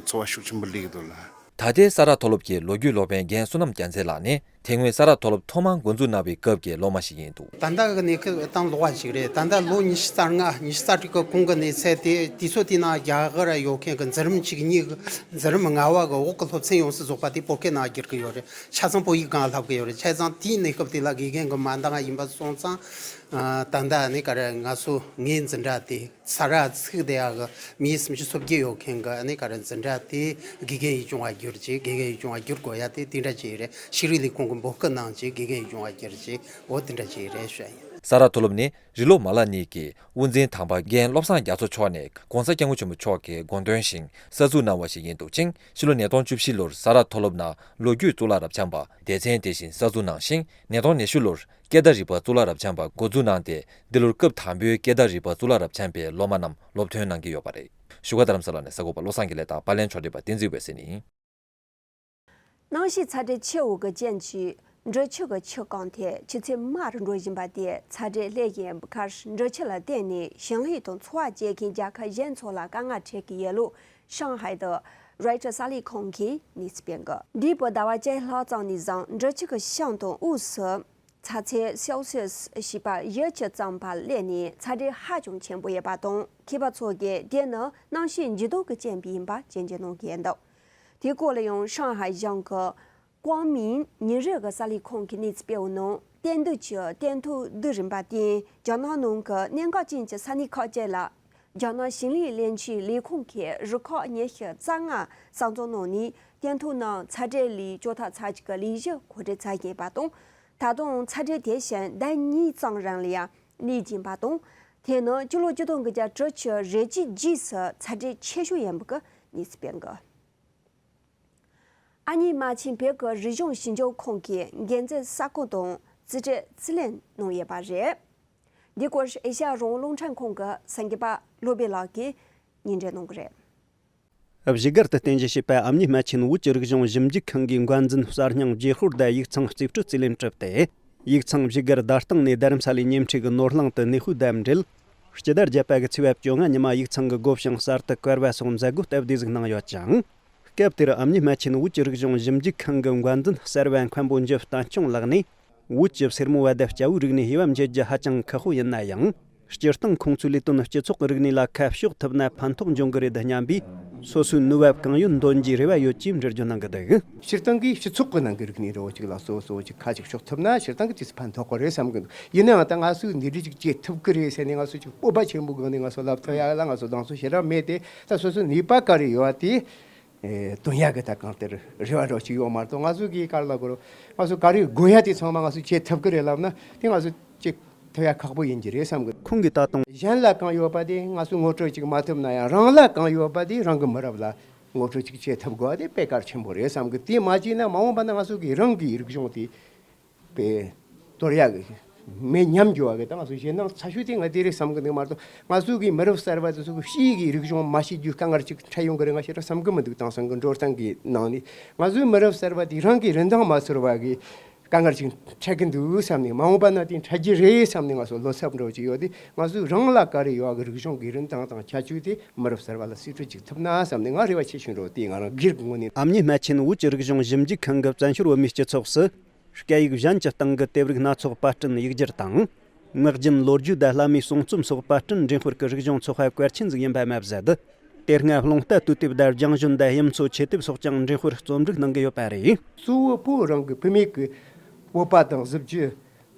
ཚོར་བ་ཤུགས་ཆེན་པོ་སླེབས་ཀྱི་འདུག་ལགས། ད་ལྟའི་ས་རཱ་མཐོ་སློབ་ཀྱི་ལོ་རྒྱུས་སློབ་དཔོན་རྒན་བསོད་ནམས་རྒྱལ་མཚན་ལགས་ནི་དེ་སྔོན་ས་རཱ་མཐོ་སློབ་ཐོག་མར་འགོ་འཛུགས་གནང་བའི་སྐབས་ཀྱི་སློབ་མ་ཞིག་ཡིན་འདུག་ད་ལྟ་གི་གནས་སྐབས་དང་ལོ་བ་ཞིག་རེད། ད་ལྟ་ལོ་ཉི་ཤུ་རྩ་ལྔ་ཉི་ཤུ་རྩ་དྲུག་གི་གོང་གི་གནས་ཚད་དེ་དུས་ཚོད་དེ་ནང་རྒྱ་གར་ཡོད་མཁན་གྱི་མཛད་རིམ་གཅིག་གཉིས་ཀྱི་མཛད་རིམ་ལྔ་བ་གི་འོག་གི་སློབ་ཚན་ཡོངས་སུ་རྫོགས་པ་དེ་བོད་སྐད་ནང་བསྒྱུར་གྱི་ཡོད་རེད། ཆ་ཚང་བོད་ཡིག་སྒང་ལ་བསླབ་གི་ཡོད་རེད། བྱས་ཙང་དེའི་གནས་སྐབས་དེ་ལ་དགེ་རྒན་གྱི་མ་འདང་ཡིན་པ་སོང་ཙང་། ཨ། ད་ལྟ་ནི་ག་རེ་ང་ཚོ་ངའི་འཛིན་གྲྭ་དེ་ས་ར་ཚིག་དེ་ཡག་གི་མི་སུམ་ཅུ་སོ་བརྒྱད་ཡོད་མཁན་གྱི་ནི་ག་རེ་འཛིན་གྲྭ་དེ་དགེ་རྒན་ཡིག་ཆུང་བ་བསྒྱུར་ཅིག་དགེ་རྒན་ཡིག་ཆུང་བ་བསྒྱུར་དགོས་ཡ་དེ་དེ་འདྲ་ཅིག་རེད། ཤེས་རིག་ལས་ཁུངས་ཀྱི་འབོད་སྐུལ་གནང་ཅིག་དགེ་རྒན་ཡིག་ཆུང་བ་བསྒྱུར་ཅིག་འོ་དེ་འདྲ་ཅིག་རེད་ཤོད་ཡིན། ས་ར་མཐོ་སློབ་ནི་རི་ལོ་མ་ལ་གཉིས་ཀྱི་དབུ་འཛིན་དམ་པ་རྒན་བློ་བཟང་རྒྱ་མཚོ་མཆོག་ནས་༸གོང་ས་༸སྐྱབས་མགོན་ཆེན་པོ་མཆོག་གི་དགོངས་དོན་བཞིན་གསར་འཛུགས་གནང་བ་ཞིག་ཡིན་འདུག་ཅིང་། ཕྱི་ལོ་ཉིས་སྟོང་བཅུ་བཞི་ལོར་ས་ར་མཐོ་སློབ་ནང་ལོ་རྒྱུས་གཙུག་ལག་རབ་འབྱམས་པ་སྡེ་ཚན་དེ་བཞིན་གསར་འཛུགས་གནང་ཞིང་། ཉིས་སྟོང་ཉི་ཤུ་ལོར་སྐད་བརྡ་རིག་པ་གཙུག་ལག་རབ་འབྱམས་པ་འགོ་འཛུགས་གནང་སྟེ། འདི་ལོར་སྐབས་དང་པོའི་སྐད་བརྡ་རིག་པ་གཙུག་ལག་རབ་འབྱམས་པའི་སློབ་མ་རྣམས་སློབ་ཐོན་གནང་གི་ཡོད་པ་རེད། བཞུགས་སྒར་རྡ་རམ་ས་ལ་ནས་གསར་འགོད་པ་བློ་བཟང་དགེ་ལེགས་དང་པར་ལེན་ཕྱོགས་སྒྲིག་པ་བསྟན་འཛིན་འོད་ཟེར་ཡིན། ནང་ཆོས་ཚ་དྲོད་ཆེ་བོ་གི་རྐྱེན་གྱིས་འབྲི་ཆུ་གི་ཆུ་རྐང་དེ་ཆུ་ཚད་དམའ་རུ་འགྲོ་བཞིན་པ་དེས་ཚ་དྲོད་སླེབས་བཞིན་པའི་ཁར། འབྲི་ཆུ་ལ་བརྟེན་ནས་ཞིང་ལས་དང་འཚོ་བ་སྐྱེལ་མཁན་རྒྱལ་ཁབ་གཞན་ཚོ་ལ་དཀའ་ངལ་འཕྲད་ཀྱི་ཡོད་ལུགས་ཧྲང་ཧའེ་དུ་རོའི་ཊར་གསར་ལས་ཁང་གིས་གནས་ཚུལ་སྤེལ་གི། འདས་པའི་ཟླ་བ་བཅུ་ལྷག་ཙམ་ནས་བཟུང་འབྲི་ཆུ་གི་ཤང་དང་དབུས་སུ་ཚ་ཚད་སེལ་སི་ཡས་བྱེ་བ་བཞི་བཅུ་ཙམ་བར་སླེབས་ནས་ཚ་དྲོད་ཧ་ཅང་ཆེན་པོ་ཡོད་པ་དང་། མཁས་པ་ཚོ་གིས་དེ་ནི་གནམ་གཤིས་འགྱུར་ལྡོག་གི་རྐྱེན་པས་ཡིན་པ་སྐྱོན་བརྗོད་གནང་གི་ཡོད་འདུག་དེའི་སྐོར་ལ་ཡང་ཧྲང་ཧའེ་གཞུང་གི་ཀོང་མིང་ཉིན་རེ་གི་གསར་ལས་ཁང་གིས་གནས་ཚུལ་སྤེལ་བའི་ནང་། དེང་དུས་ཀྱི་སྟོན་ཐོག་བསྡུ་རིམ་པ་དེས་རྒྱ་ནག་ནང་གི་གནད་འགག་ཅན་གྱི་ས་གནས་ཁག་ཅིག་ལ་རྒྱ་ནག་ཞིང་ལས་བློན་ཆེན་ལས་ཁུངས་ཀྱི་རུ་ཁག་ཉི་ཤུ་རྩ་ལྔ་གསར་འཛུགས་གནང་ནས། སྟོན་ཐོག་ནང་ཚ་དྲོད་ལས་བཅོ་ཐབས་ཚར་གཅིག་གི་ལས་གཞི་གོ་སྒྲིག་མཛད་ཀྱིན་པ་དང་། ད་དུང་ཚ་དྲོད་དེ་བཞིན་ཟླ་གཉིས་ཙམ་རིང་ལ་ཡང་གནས་ཀྱིན་པ་དང་། དེ་ནི་སྤྱི་ལོ་ཆིག་སྟོང་དགུ་བརྒྱ་དྲུག་ཅུ་རེ་གཅིག་རྗེས་སུ་ཚ་དྲོད་ཆེ་ཤོས་ཡིན་པ་གི་གནས་ཚུལ་སྤེལ་འདུག་ཨ་མྱེས་རྨ་ཆེན་བོད་ཀྱི་རིག་གཞུང་ཞིབ་འཇུག་ཁང་གི་འགན་འཛིན་གསར་བསྐོ་དང་རྩིས་སྤྲོད་རྩིས་ལེན་གནང་ཡོད་པ་རེད། འདིའི་སྐོར་ཨེ་ཤ་ཡ་རང་དབང་རླུང་འཕྲིན་ཁང་གི་གསར་འགོད་པ་བློ་བྷེ་ལགས་ཀྱིས་སྙན་སྒྲོན་གནང་གི་རེད། བཞུགས་སྒར་དུ་རྟེན་གཞི་བྱས་པའི་ཨ་མྱེས་རྨ་ཆེན་བོད་ཀྱི་རིག་གཞུང་ཞིབ་འཇུག་ཁང་གིས་འགོ་འཛིན་གསར་རྙིང་རྗེས་ཤོལ་དང་ཡིག་ཚང་རྩིས་སྤྲོད་རྩིས་ལེན་གྲུབ་སྟེ། ཡིག་ཚང་བཞུགས་སྒར་རྡ་སྟེང་ནས་རྡ་རམ་ས་ལའི་ཉེ་འཁྲིས་ཀྱི་ནོར་གླིང་དུ་གནས་སྤོས་དང་འབྲེལ། སྤྱི་ཟླ་བརྒྱད་པ་གི་ཚེས་པ་བཅོ་ལྔ་ཉི་མ་ཡིག་ཚང་གི་སྒོ་བྱང་གསར་དུ་བཀལ་བ་སོགས་མཛད་སྒོ་སྟབས་བདེ་ཟིག་གནང་ཡོད་ཅིང་། སྐབས་དེར་ཨ་མྱེས་རྨ་ཆེན་བོད་ཀྱི་རིག་གཞུང་ཞིབ་འཇུག་ཁང་གི་འགོ་འཛིན་གསར་བ་མཁན་པོ་འཇུ་བསྟན་སྐྱོང་ལགས་ནས། བོད་ཀྱི་སེར་མོ་བ་དང་སྐྱ་བོའི་རིག་གནས་དབྱེ་བ་འབྱེད་རྒྱུ་ཧ་ཅང་ཁག་པོ་ཡིན་ན་ཡང་། སྤྱིར་བཏང་ཁོང་ཚོའི་ལས་དོན་སྤྱི་ཚོགས་ཀྱི་རིག་གནས་ལ་ཁ་ཕྱོགས་ཐུབ་ན་ཕན་ཐོགས་འབྱུང་གི་རེད་སྙམ་པའི་སོ་སོའི་ནུས་བབ་གང་ཡོད་འདོན་རྒྱུའི་རེ་བ་ཡོད་ཅེས་འགྲེལ་བརྗོད་གནང་གི་འདུག་སྤྱིར་བཏང་གིས་སྤྱི་ཚོགས་ཀྱི་ནང་གི་རིག་གནས་འདྲ་བོ་ཅིག་ལ་གཙོ་བོ་གཙོ་བོ་ཅིག་ཁ་ཅིག་ཕྱོགས་ཐུབ་ན་སྤྱིར་བཏང་གི་དུས་སུ་ཕན་ཐོགས་ཀྱི་རེད་བསམ་གི་འདུག་ཡིན་ནའང་ད་ང་ཚོས་འདི་འདྲ་ཅིག་བྱེད་ཐུབ་ཀྱི་རེད་ཟེར་ནས་ང་ཚོ་ཅིག་སྤོབས་པ་ཆེན་པོའི་སྒང་ནས་ང་ཚོ་ལབ་ཐུབ་ཡ་ལ་ང་ཚོ་གདེང་ཚོད་ཞེ་དྲག་མེད་དེ། ད་སོ་སོའི་ནུས་པ་ག་རེ་ཡོད་པ་དེ། ཨེ། འདོན་ཡག་གི་ད་གང་ལྟར་རེ་བ་འདྲ་བོ་ཅིག་ཡོད་མ་གཏོགས། ང་ཚོ་གིས་ག་རེ་ལབ་དགོས་རེད། ང་ཚོ་ག་རེ་དགོས་ཡ་དེ་ཚང་མ་ང་ཚོས་བྱེད་ཐུབ་ཀྱི་རེད་ལབ་ན་དེ་ང་ཚོ་ཅིག་ཐུབ་ཡ་ཁག་པོ་ཡིན་གྱི་རེད་བསམ་གི། ཁོང་གིས་ད་དུང་། གཞན་ལ་གང་ཡོད་པ་དེ་ང་ཚོས་ངོ་སྤྲོད་ཅིག་མ་ཐུབ་ན་ཡང་རང་ལ་གང་ཡོད་པ་དེ་རང་གི་མི་རབས་ལ་ངོ་སྤྲོད་ཅིག་བྱེད་ཐུབ་དགོས་པ་དེ་དཔེ་གལ་ཆེན་པོ་རེད་བསམ་གི། དེ་མ་བྱས་ན་མ་འོངས་པ་ན་ང་ཚོ་གིས་རང་གི་རིག་གཞུང་དེ། པའི་གཏོར་ཡག་གི་མེ་ཉམས་འགྱུར་བ་གི་ད་ང་ཚོ་ཞེད་སྣང་ཚ་ཤོས་དེ་ང་དེ་རེད་བསམ་གི་འདུག་མ་གཏོགས་ང་ཚོ་གི་མི་རབས་གསར་པ་དེ་ཚོ་གི་ཕྱིའི་གི་རིག་གཞུང་མ་ཤེས་རྒྱུའི་དཀའ་ངལ་ཅིག་འཕྲད་ཡོང་གི་རེད་ང་ཞེ་དྲག་བསམ་གི་མི་འདུག་དེང་སང་གི་འགྲོ་སྟངས་གི་ནང་ནས་ང་ཚོའི་མི་རབས་གསར་པ་དེ་རང་གི་རིན་ཐང་མ་ཚོར་བ་གི་དཀའ་ངལ་ཅིག་འཕྲད་གི་འདུག་བསམ་ནས། མ་འོངས་པ་ན་དེ་འཕྲད་རྒྱུ་རེད་བསམ་ནས་ང་ཚོ་བློ་འཚབ་འདྲ་བོ་ཅིག་ཡོད་དེ། ང་ཚོའི་རང་ལ་ག་རེ་ཡོད་གི་རིག་གཞུང་གི་རིན་ཐང་དང་ཁྱད་ཆོས་དེ་མི་རབས་གསར་པ་ལ་གསར་སྐྲུན་ཅིག་ཐུབ་ན་བསམ་ནས་ང་རེ་བ་ཆེ་ཤོས་འདྲ་བོ་དེ་ང་རང་སྒེར་གི་ངོས་ནས། ཨ་མྱེས་རྨ་ཆེན་བོད་ཀྱི་རིག་གཞུང་ཞིབ་འཇུག་ཁང་གི་བཙན་བྱོལ་བོད་མིའི་སྤྱི་ཚོགས་སུ། སྐད་ཡིག་གཞན་གྱི་སྟེང་གི་དེབ་རིགས་སྣ་ཚོགས་པར་སྐྲུན་ཡིག་སྒྱུར་དང་། ངག་རྒྱུན་ལོ་རྒྱུས་དང་བླ་མའི་གསུང་རྩོམ་སོགས་པར་སྐྲུན་འགྲེམས་སྤེལ་གྱི་རིག་གཞུང་ཚོགས་པ་གལ་ཆེན་ཟིག་ཡིན་པ་མ་ཟད། དེ་སྔ་རླུང་རྟ་དུས་དེབ་དང་རྒྱང་བཞོན་དང་དབྱིབས་མཚོ་ཆོས་དེབ་སོགས་ཀྱང་འགྲེམས་སྤེལ་རྩོམ་སྒྲིག་གནང་གི་ཡོད་པ་རེད། གཙོ་བོ་བོད་རང་གི་བུད་མེད་ཀྱི་བོད་པ་དང་གཟི་བརྗིད།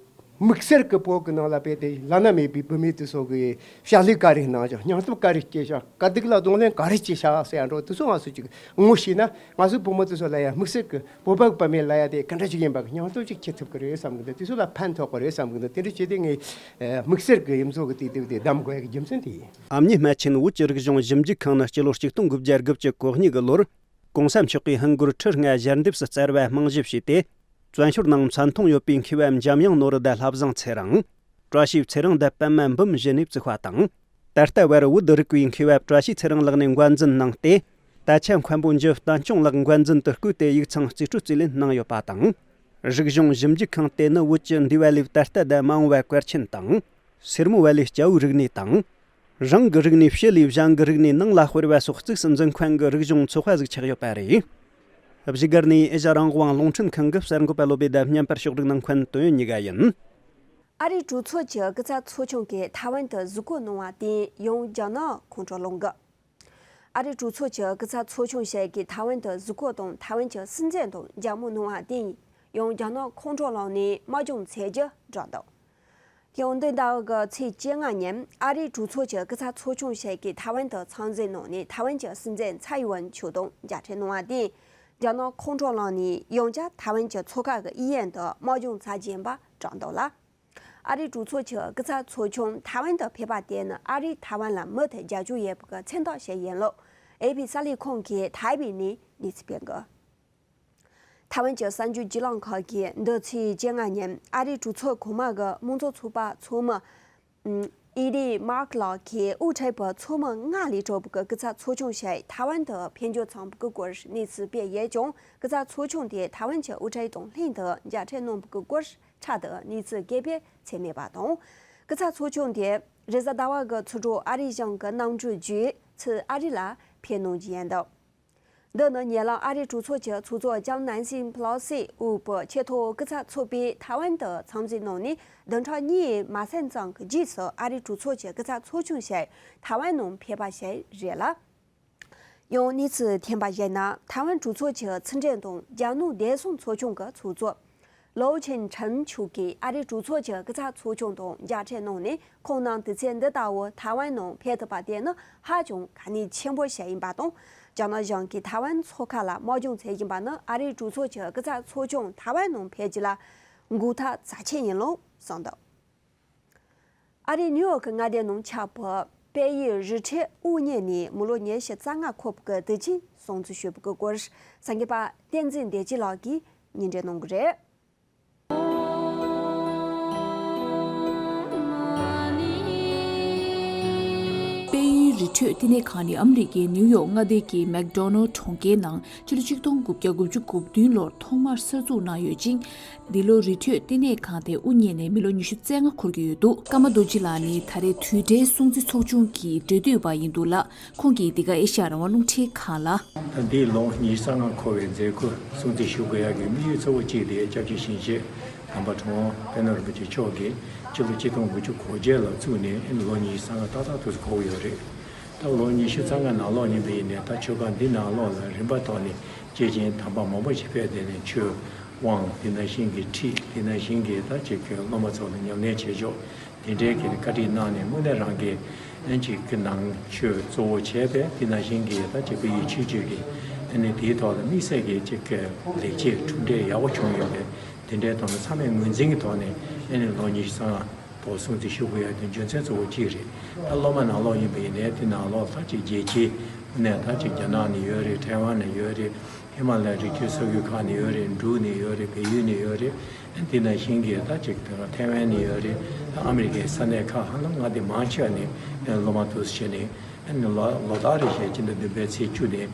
དམིགས་བསལ་གྱི་བོད་ཀྱི་ནང་ལ་དཔེ་དེ་བླ་ན་མེད་པའི་བུད་མེད་དེ་ཚོ་གི་ཕྱག་ལས་ག་རེ་གནང་ཅིང་སྙིང་སྟོབས་ག་རེ་སྐྱེས་ཤག་དཀའ་སྡུག་ལ་གདོང་ལེན་ག་རེ་བྱས་ཤག་ཟེར་ཡ་འདྲ་བོ་དེ་ཚོ་ང་ཚོ་ཅིག་ངོ་ཤེས་ན་ང་ཚོའི་བུ་མོ་དེ་ཚོ་ལ་ཡ་དམིགས་བསལ་གྱི་བོད་པ་གི་བུད་མེད་ལ་ཡ་དེ་ག་འདྲ་ཅིག་ཡིན་པ་གི་སྙིང་སྟོབས་ཅིག་སྐྱེ་ཐུབ་ཀྱི་རེད་བསམ་གི་འདུག་དེ་ཚོ་ལ་ཕན་ཐོགས་ཀྱི་རེད་བསམ་གི་འདུག་དེ་འདྲ་བྱས་ཏེ་ངས་དམིགས་བསལ་གྱི་དབྱིབས་མཚོ་གི་དུས་དེབ་དེ་བདམས་དགོས་ཡ་གི་རྒྱུ་མཚན་དེ་ཡིན། ཨ་མྱེས་རྨ་ཆེན་བོད་ཀྱི་རིག་གཞུང་ཞིབ་འཇུག་ཁང་ནི་སྤྱི་ལོ་གཅིག་སྟོང་དགུ་བརྒྱ་དགུ་བཅུ་གོ་གཉིས་གི་ལོར་གོང་ས་མཆོག་གིས་ཧིན་སྒོར་ཁྲི་ལྔ་ཞལ་འདེབས་སུ་བསྩལ་བ་རྨང་གཞི་བྱས་ཏེ། བཙན་བྱོལ་ནང་མཚན་མཐོང་ཡོད་པའི་མཁས་པ་འཇམ་དབྱངས་ནོར་བུ་དང་བློ་བཟང་ཚེ་རིང་། བཀྲ་ཤིས་ཚེ་རིང་དང་པད་མ་འབུམ་བཞི་ནས་བཙུགས་པ་དང་། ད་ལྟ་བར་བོད་རིག་པའི་མཁས་པ་བཀྲ་ཤིས་ཚེ་རིང་ལགས་ནས་འགོ་འཛིན་གནང་སྟེ། ད་ཆ་མཁན་པོ་འཇུ་བསྟན་སྐྱོང་ལགས་འགོ་འཛིན་དུ་བསྐོས་ཏེ་ཡིག་ཚང་རྩིས་སྤྲོད་རྩིས་ལེན་གནང་ཡོད་པ་དང་། རིག་གཞུང་ཞིབ་འཇུག་ཁང་དེ་ནི་བོད་ཀྱི་འདས་པ་ལས་ད་ལྟ་དང་མ་འོངས་པ་གལ་ཆེན་དང་། སེར་མོ་བ་ལས་སྐྱ་བོའི་རིག་གནས་དང་། རང་གི་རིག་གནས་ཕྱི་ལས་གཞན་གྱི་རིག་གནས་ནང་ལ་སྤེལ་བ་སོགས་གཙིགས་སུ་འཛིན་མཁན་གྱི་རིག་གཞུང་ཚོགས་པ་ཟིག་ཆགས་ཡོད་པ་རེད། བཞུགས་སྒར་ནས་ཨེ་ཤ་རང་དབང་རླུང་འཕྲིན་ཁང་གི་གསར་འགོད་པ་བློ་བྷེ་དང་བརྙན་པར་ཕྱོགས་སྒྲིག་གནང་མཁན་དོན་ཡོད་གཉིས་ཀ་ཡིན། ཨ་རིའི་གྲོས་ཚོགས་ཀྱི་སྐུ་ཚབ་ཚོགས་ཆུང་གིས་ཐའེ་ཝན་དུ་གཟིགས་སྐོར་གནང་བར་བརྟེན་ཡང་རྒྱ་ནག་ཁོང་ཁྲོ་ལངས་གི། ཨ་རིའི་གྲོས་ཚོགས་ཀྱི་སྐུ་ཚབ་ཚོགས་ཆུང་ཞིག་གིས་ཐའེ་ཝན་དུ་གཟིགས་སྐོར་དང་ཐའེ་ཝན་གྱི་སྲིད་འཛིན་དང་མཇལ་མོལ་གནང་བར་བརྟེན་ཡང་རྒྱ་ནག་ཁོང་ཁྲོ་ལངས་ནས་དམག་སྦྱོང་བྱེད་རྒྱུ་བསྒྲགས་འདུག་ཡང་འདི་ཟླ་བ་གི་ཚེས་བཅོ་ལྔ་ཉིན་ཨ་རིའི་གྲོས་ཚོགས་ཀྱི་སྐུ་ཚབ་ཚོགས་ཆུང་ཞིག་གིས་ཐའེ་ཝན་དུ་འཚམས་གཟིགས་གནང་ནས། ཐའེ་ཝན་གྱི་སྲིད་འཛིན་ཚའེ་ཝན་ཆོས་དང་མཇལ་འཕྲད་གནང་བ་དེས། རྒྱ་ནག་ཁོང་ཁྲོ་ལངས་ནས་ཡང་བསྐྱར་ཐའེ་ཝན་གྱི་མཚོ་ཁ་གི་གཡས་གཡོན་དུ་དམག་སྦྱོང་མཛད་ཀྱིན་པ་བསྒྲགས་འདུག་ལ། ཨ་རིའི་གྲོས་ཚོགས་ཀྱི་སྐུ་ཚབ་ཚོགས་ཆུང་ཐའེ་ཝན་དུ་ཕེབས་པ་དེ་ནི་ཨ་རིས་ཐའེ་ཝན་ལ་མུ་མཐུད་རྒྱབ་སྐྱོར་ཡོད་པའི་མཚོན་རྟགས་ཤིག་ཡིན་ལུགས་ཨེ་ཕི་གསར་ལས་ཁང་གིས་ཐའེ་པེ་ནས་གནས་ཚུལ་སྤེལ་འདུག་ཐའེ་ཝན་གྱི་གསར་འགྱུར་བརྒྱུད་ལམ་ཁག་གིས་འདི་ཚེས་བཅོ་ལྔ་ཉིན་ཨ་རིའི་གྲོས་ཚོགས་གོང་མ་གི་དམངས་གཙོ་ཚོགས་པ་ཚོགས་མི་ཨི་ལི་མཱག་ལགས་ཀྱིས་དབུ་ཁྲིད་པའི་ཚོགས་མི་ལྔ་ལས་གྲུབ་པའི་སྐུ་ཚབ་ཚོགས་ཆུང་ཞིག་ཐའེ་ཝན་དུ་ཕེབས་འབྱོར་བྱུང་བའི་སྐོར་གནས་ཚུལ་སྤེལ་ཡོད་ཀྱང་། སྐུ་ཚབ་ཚོགས་ཆུང་དེས་ཐའེ་ཝན་གྱི་དབུ་ཁྲིད་དང་ལྷན་དུ་མཇལ་འཕྲད་གནང་བའི་སྐོར་ཕྲག་ཏུ་གནས་ཚུལ་གང་ཡང་སྤེལ་མེད་པ་དང་། སྐུ་ཚབ་ཚོགས་ཆུང་དེས་རེས་གཟའ་ཟླ་བ་གི་ཚོགས་དྲུག་ཨ་རིའི་གཞུང་གི་གནམ་གྲུ་བརྒྱུད་ཚུར་ཨ་རི་ལ་ཕེབས་གནང་རྒྱུ་ཡིན་འདུག་འདི་ནི་ཉེ་ལམ་ཨ་རིའི་གྲོས་ཚོགས་ཀྱི་ཚོགས་གཙོ་ལྕམ་ནན་སི་པེ་ལོ་སི་དབུས་པའི་ཆེས་མཐོའི་སྐུ་ཚབ་ཚོགས་པས་ཐའེ་ཝན་དུ་འཚམས་གཟིགས་གནང་ནས་བདུན་ཕྲག་གཉིས་མ་ཟིན་ཙམ་གྱི་རྗེས་སུ་ཨ་རིའི་གྲོས་ཚོགས་ཀྱི་སྐུ་ཚབ་ཚོགས་ཆུང་ཞིག་ཐའེ་ཝན་ནང་ཕེབས་པ་ཞིག་རེད་ལ། ཡང་གནས་ཚུལ་ཐོན་པར་གཞིགས་ན། ཐའེ་ཝན་གྲོས་ཚོགས་ཀྱི་ཕྱི་འབྲེལ་དང་རྒྱལ་ནང་བདེ་སྲུང་ཚོགས་ཆུང་གི་ཚོགས་གཙོ་ལོའུ་ཆིན་ཁྲིན་མཆོག་གིས་ཨ་རིའི་གྲོས་ཚོགས་ཀྱི་སྐུ་ཚབ་ཚོགས་ཆུང་དང་མཇལ་འཕྲད་གནང་ནས། ཁོང་རྣམས་དུས་ཚོད་འདི་ལྟ་བུ་ཐའེ་ཝན་ནང་ཕེབས་ཐུབ་པ་དེ་ནི་ཧ་ཅང་གལ་གནད་ཆེན་པོ་ཞིག་ཡིན་པ་དང་། རྒྱ་ནག་གཞུང་གིས་ཐའེ་ཝན་མཚོ་ཁ་ལ་དམག་སྦྱོང་བྱེད་བཞིན་པ་ནི་ཨ་རིའི་གྲོས་ཚོགས་ཀྱི་སྐུ་ཚབ་ཚོགས་ཆུང་ཐའེ་ཝན་ནང་ཕེབས་རྒྱུ་ལ་འགོག་ཐབས་རྩ་ཆེན་ཡིན་ལུགས་གསུངས་འདུག་ཨ་རིའི་ནིའུ་ཡོག་གི་མངའ་སྡེ་ནང་ཆགས་པའི་དཔལ་ཡུལ་རི་ཁྲོད་དབུ་བརྙེས་ནས་མི་ལོ་ཉི་ཤུ་རྩ་ལྔ་འཁོར་བའི་དུས་ཆེན་སྲུང་བརྩི་ཞུས་པའི་སྐོར་གསར་འགོད་པ་བསྟན་འཛིན་བདེ་སྐྱིད་ལགས་ཀྱིས་སྙན་སྒྲོན་གནང་གི་རེད། དཔལ་ཡུལ་རི་ཁྲོད་བསྟི་གནས་ཁང་ནི་ཨ་མི་རི་ཀའི་ནིའུ་ཡོག་མངའ་སྡེ་གི་མེག་ཌོ་ནལ་གྲོང་ཁྱེར་ནང་ཕྱི་ལོ་ཆིག་སྟོང་དགུ་བརྒྱ་དགུ་བཅུ་གོ་བདུན་ལོར་ཐོག་མར་གསར་འཛུགས་གནང་ཡོད་ཅིང་། འདི་ལོ་རི་ཁྲོད་བསྟི་གནས་ཁང་དེ་དབུ་བརྙེས་ནས་མི་ལོ་ཉི་ཤུ་རྩ་ལྔ་འཁོར་གྱི་ཡོད་འདུག་ཀརྨ་རྡོ་རྗེ་ལགས་ནི་ད་རེས་དུས་དྲན་སྲུང་བརྩི་ཚོགས་ཆུང་གི་འབྲེལ་མཐུད་པ་ཡིན་འདུག་ལ། ཁོང་གིས་འདི་ག་ཨེ་ཤ་ཡ་རང་དབང་རླུང་འཕྲིན་ཁང་ལ། ད་འདིའི་ལོ་ཉི་ཤུ་རྩ་ལྔ་འཁོར་བའི་མཛད་སྒོ་སྲུང་བརྩི་ཞུ་དགོས་ཡག་གི་དམིགས་ཡུལ་གཙོ་བོ་གཅིག་དེ་སྐྱབས་རྗེ་ཞིང་གཤེགས་དམ་པ་གྲུབ་དབང་དཔལ་ནོར་རིན་པོ་ཆེ་མཆོག་གིས་ཕྱི་ལོ་ཆིག་སྟོང་དགུ་བཅུ་གོ་བརྒྱད་ལ་བཙུགས་ནས་ཨ་ནི་ལོ་ཉི་ཤུ་རྩ་ལྔ་ཏག་ཏག་ཏུ་འཁོར་གྱི་ཡོད་རེད། ད་ལོ་ཉི་ཤུ་རྩ་ལྔ་ནང་ལོགས་ཡིན་པ་ཡིན་ནའི་ད་ཆོས་ཁང་འདི་ནང་ལོགས་ལ་རིམ་པ་ཐོག་ནས་སྐྱེས་ཆེན་དམ་པ་མང་པོ་ཞིག་ཕེབས་ཏེ་ནས་ཆོས་དབང་དེ་ནང་བཞིན་གྱི་ཁྲིད་དེ་ནང་བཞིན་གྱི་ད་ཅིག་གི་སློབ་མ་ཚོ་ལ་ཉམས་ལེན་བྱེད་ཕྱོགས་དེ་འདྲའི་གི་བཀའ་ཁྲིད་གནང་ནས་དངོས་གནས་རང་གི་ཨ་ཅིག་གི་ནང་ཆོས་གཙོ་བོ་བྱས་པས་དེ་ནང་བཞིན་གྱི་ད་ཅིག་དཔལ་ཡུལ་ཆོས་བརྒྱུད་ཀྱི་ཨ་ནི་དེའི་ཐོག་ལ་དམིགས་བསལ་གྱི་ཅིག་གི་ལེགས་སྐྱེས་གྲུབ་འབྲས་ཡག་པོ་བྱུང་ཡོད་པས། དེ་འདྲའི་ཐོག་ནས་ཚང་མས་ངོས་འཛིན་གྱི་ཐོག་ནས་ཨ་ནི་ལོ་ཉི་ཤུ་རྩ་ལྔ་བོ་སྲུང་བརྩི་ཞུ་དགོས་ཡ་དེ་རྒྱུ་མཚན་གཙོ་བོ་གཅིག་རེད། ད་སློབ་མ་ནང་ལོགས་ཡིན་པ་ཡིན་ནའི་དེ་ནང་ལོགས་ད་ཅིག་རྒྱལ་སྤྱི་ནས་ད་ཅིག་རྒྱ་ནག་ནས་ཡོད་རེད། ཐའེ་ཝན་ནས་ཡོད་རེད། ཧི་མ་ལ་ཡའི་རི་རྒྱུད་ས་ཁུལ་ཁག་ནས་ཡོད་རེད། འབྲུག་ནས་ཡོད་རེད། བལ་ཡུལ་ནས་ཡོད་རེད། དེ་ནང་བཞིན་གྱི་ད་ཅིག་ཐའེ་ཝན་ནས་ཡོད་རེད། ཨ་མི་རི་ཀའི་ས་གནས་ཁག་ཧ་ལམ་མངའ་སྡེ་མང་ཆེ་བ་ནས་སློབ་མ་འདུག་སེ་བྱས་ནས། ཨ་ནི་ལོ་ལོ་ལྟར་རེ་བཞིན་སྤྱི་ཟླ་བདུན་པའི་ཚེས་བཅུ་ནས་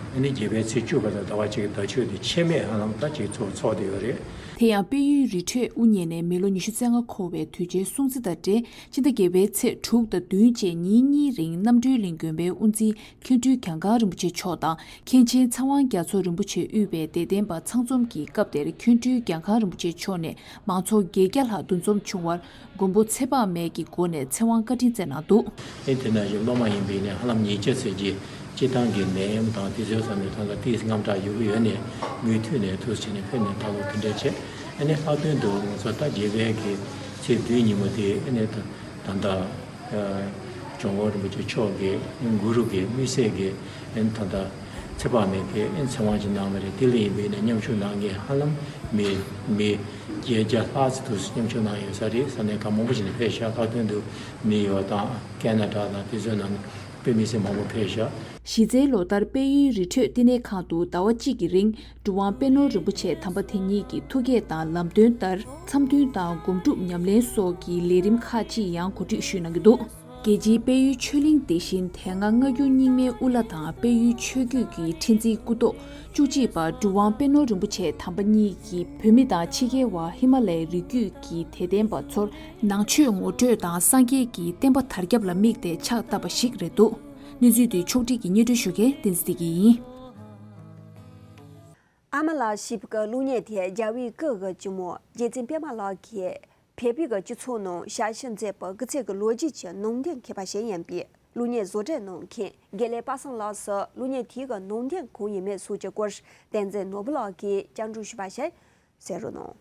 ཨ་ནི་བརྒྱད་པའི་ཚེས་བཅུ་བར་དུ་ཟླ་བ་གཅིག་གི་ཟླ་མཆོད་དེ་ཆད་མེད་ཧ་ལམ་ད་ཅིག་ཚོགས་ཚོགས་བསྡད་ཡོད་རེད། དེ་ཡང་དཔལ་ཡུལ་རི་ཁྲོད་དབུ་བརྙེས་ནས་མི་ལོ་ཉི་ཤུ་རྩ་ལྔ་འཁོར་བའི་དུས་ཆེན་སྲུང་བརྩི་དང་འབྲེལ་ཕྱི་ཟླ་བརྒྱད་པའི་ཚེས་དྲུག་དང་བདུན་བཅས་ཉིན་གཉིས་རིང་རྣམ་གྲོལ་གླིང་དགོན་པའི་དབུ་འཛིན་མཁན་སྤྲུལ་གྱང་ཁང་རིན་པོ་ཆེ་མཆོག་དང་། མཁན་ཆེན་ཚེ་དབང་རྒྱ་མཚོ་རིན་པོ་ཆེ་དབུས་པའི་དད་ལྡན་པ་ཚང་འཛོམས་ཀྱི་སྐབས་དེར་མཁན་སྤྲུལ་གྱང་ཁང་རིན་པོ་ཆེ་མཆོག་ནས་མང་ཚོགས་བརྒྱད་བརྒྱ་ལྷག་འདུ་འཛོམས་བྱུང་བར། མགོན་པོ་ཚེ་དཔག་མེད་ཀྱི་སྒོ་ནས་ཚེ་དབང་བཀའ་དྲིན་སྩལ་གནང་འདུག་ཨེ་དེ་ནང་བཞིན་སློབ་མ་ཡིན་པའི་ནས་ཧ་ལམ་ཉིས་བརྒྱ་ཙམ་གྱིས་སྤྱི་བཏང་གི་ནད་ཡམས་དང་དེ་ཚོའི་ས་ནས་ད་ལྟ་ཏིས་དངངས་སྐྲག་ཡོད་ཀྱི་ཡོད་ནས་མུ་མཐུད་ནས་འདུག་སེ་བྱས་ནས་ཕེབས་ནས་ད་ལོ་དེ་འདྲ་བྱས། ཨ་ནི་ལྷག་དོན་དུ་ང་ཚོ་ད་རྒྱལ་བའི་གི་ཚེས་བདུན་ཉིན་མོ་དེ་ཨ་ནི་ད་ད་ལྟ་ཇོ་མགོན་རིན་པོ་ཆེ་མཆོག་གི་གུ་རུ་གི་དམིགས་བསལ་གི་ཨ་ནི་ད་ལྟ་ཚེ་དཔག་མེད་ཀྱི་ཨ་ནི་ཚེ་དབང་ཅིག་གནང་བ་རེད། དེ་ལ་ཡིན་པའི་ནས་མཉམ་ཞུགས་གནང་མཁན་ཧ་ལམ་མི་མི་བརྒྱད་བརྒྱ་ལྷག་ཙམ་འདུག་སེ་མཉམ་ཞུགས་གནང་ཡོད་ས་རེད། ས་གནས་ཁག་མང་པོ་ཞིག་ནས་ཕེབས་ཤག་ལྷག་དོན་དུ་ནིའུ་ཡོག་དང་ཁེ་ན་ཌ་དང་དེ་ཚོའི་ནང་ནས་དཔེ་མི་སྲིད་མང་པོ་ཕེབས་ཤག་གཞི་རྩའི་ལོ་ལྟར་དཔལ་ཡུལ་རི་ཁྲོད་བསྟི་གནས་ཁང་དུ་ཟླ་བ་གཅིག་གི་རིང་གྲུབ་དབང་དཔལ་ནོར་རིན་པོ་ཆེ་དམ་པ་དེ་ཉིད་ཀྱི་ཐུགས་བསྐྱེད་དང་ལམ་སྟོན་ལྟར་འཚམས་མཐུན་དང་སྒོམ་སྒྲུབ་ཉམས་ལེན་སོགས་ཀྱི་ལས་རིམ་ཁག་ཅིག་ཡང་གོ་སྒྲིག་ཞུས་གནང་གི་འདུག་རྒྱལ་སྤྱིའི་དཔལ་ཡུལ་ཆོས་གླིང་དེ་བཞིན་དེ་སྔ་སྔ་འགྱུར་རྙིང་མའི་དབུ་བླ་དང་དཔལ་ཡུལ་ཆོས་བརྒྱུད་ཀྱི་ཁྲི་འཛིན་སྐུ་ཐོག་བཅུ་གཅིག་པ་གྲུབ་དབང་དཔལ་ནོར་རིན་པོ་ཆེ་དམ་པ་གཉིས་ཀྱིས་བོད་མི་དང་ཕྱི་རྒྱལ་བ་ཧི་མ་ལ་ཡའི་རི་རྒྱུད་ཀྱི་དད་ལྡན་པ་ཚོར་ནང་ཆོས་ངོ་སྤྲོད་དང་སངས་རྒྱས་ཀྱི་བསྟན་པ་དར་ཁྱབ་ལ་དམིགས་ཏེ་ཕྱག་བཏབ་པ་ཞིག་རེད་འདུག་གནས་ཚུལ་འདི་ཕྱོགས་སྒྲིག་གིས་སྙན་སྒྲོན་ཞུ་མཁན་བསྟན་འཛིན་བདེ་སྐྱིད་ཡིན། ཨ་མ་ལགས་ཞེས་པའི་གླུ་སྙན་དེ་རྒྱལ་བའི་སྐུ་གི་གཅུང་མོ་རྗེ་བཙུན་པད་མ་ལགས་ཀྱིས་བོད་པའི་གི་སྤྱི་ཚོགས་ནང་ཞལ་བཞེས་མཛད་པའི་སྐུ་ཚེ་གི་ལོ་རྒྱུས་ཀྱི་ནང་དོན་མཁས་པ་ཞིག་ཡིན་པས། གླུ་སྙན་བཟོ་སྐྲུན་གནང་མཁན་དགེ་ལེགས་པ་སངས་ལགས་སུ་གླུ་སྙན་དེའི་གི་ནང་དོན་གང་ཡིན་མིན་སོགས་ཀྱི་སྐོར་བསྟན་འཛིན་ནོར་བུ་ལགས་ཀྱིས་བཅར་འདྲི་ཞུས་པ་ཞིག་གསན་རོགས་གནང་།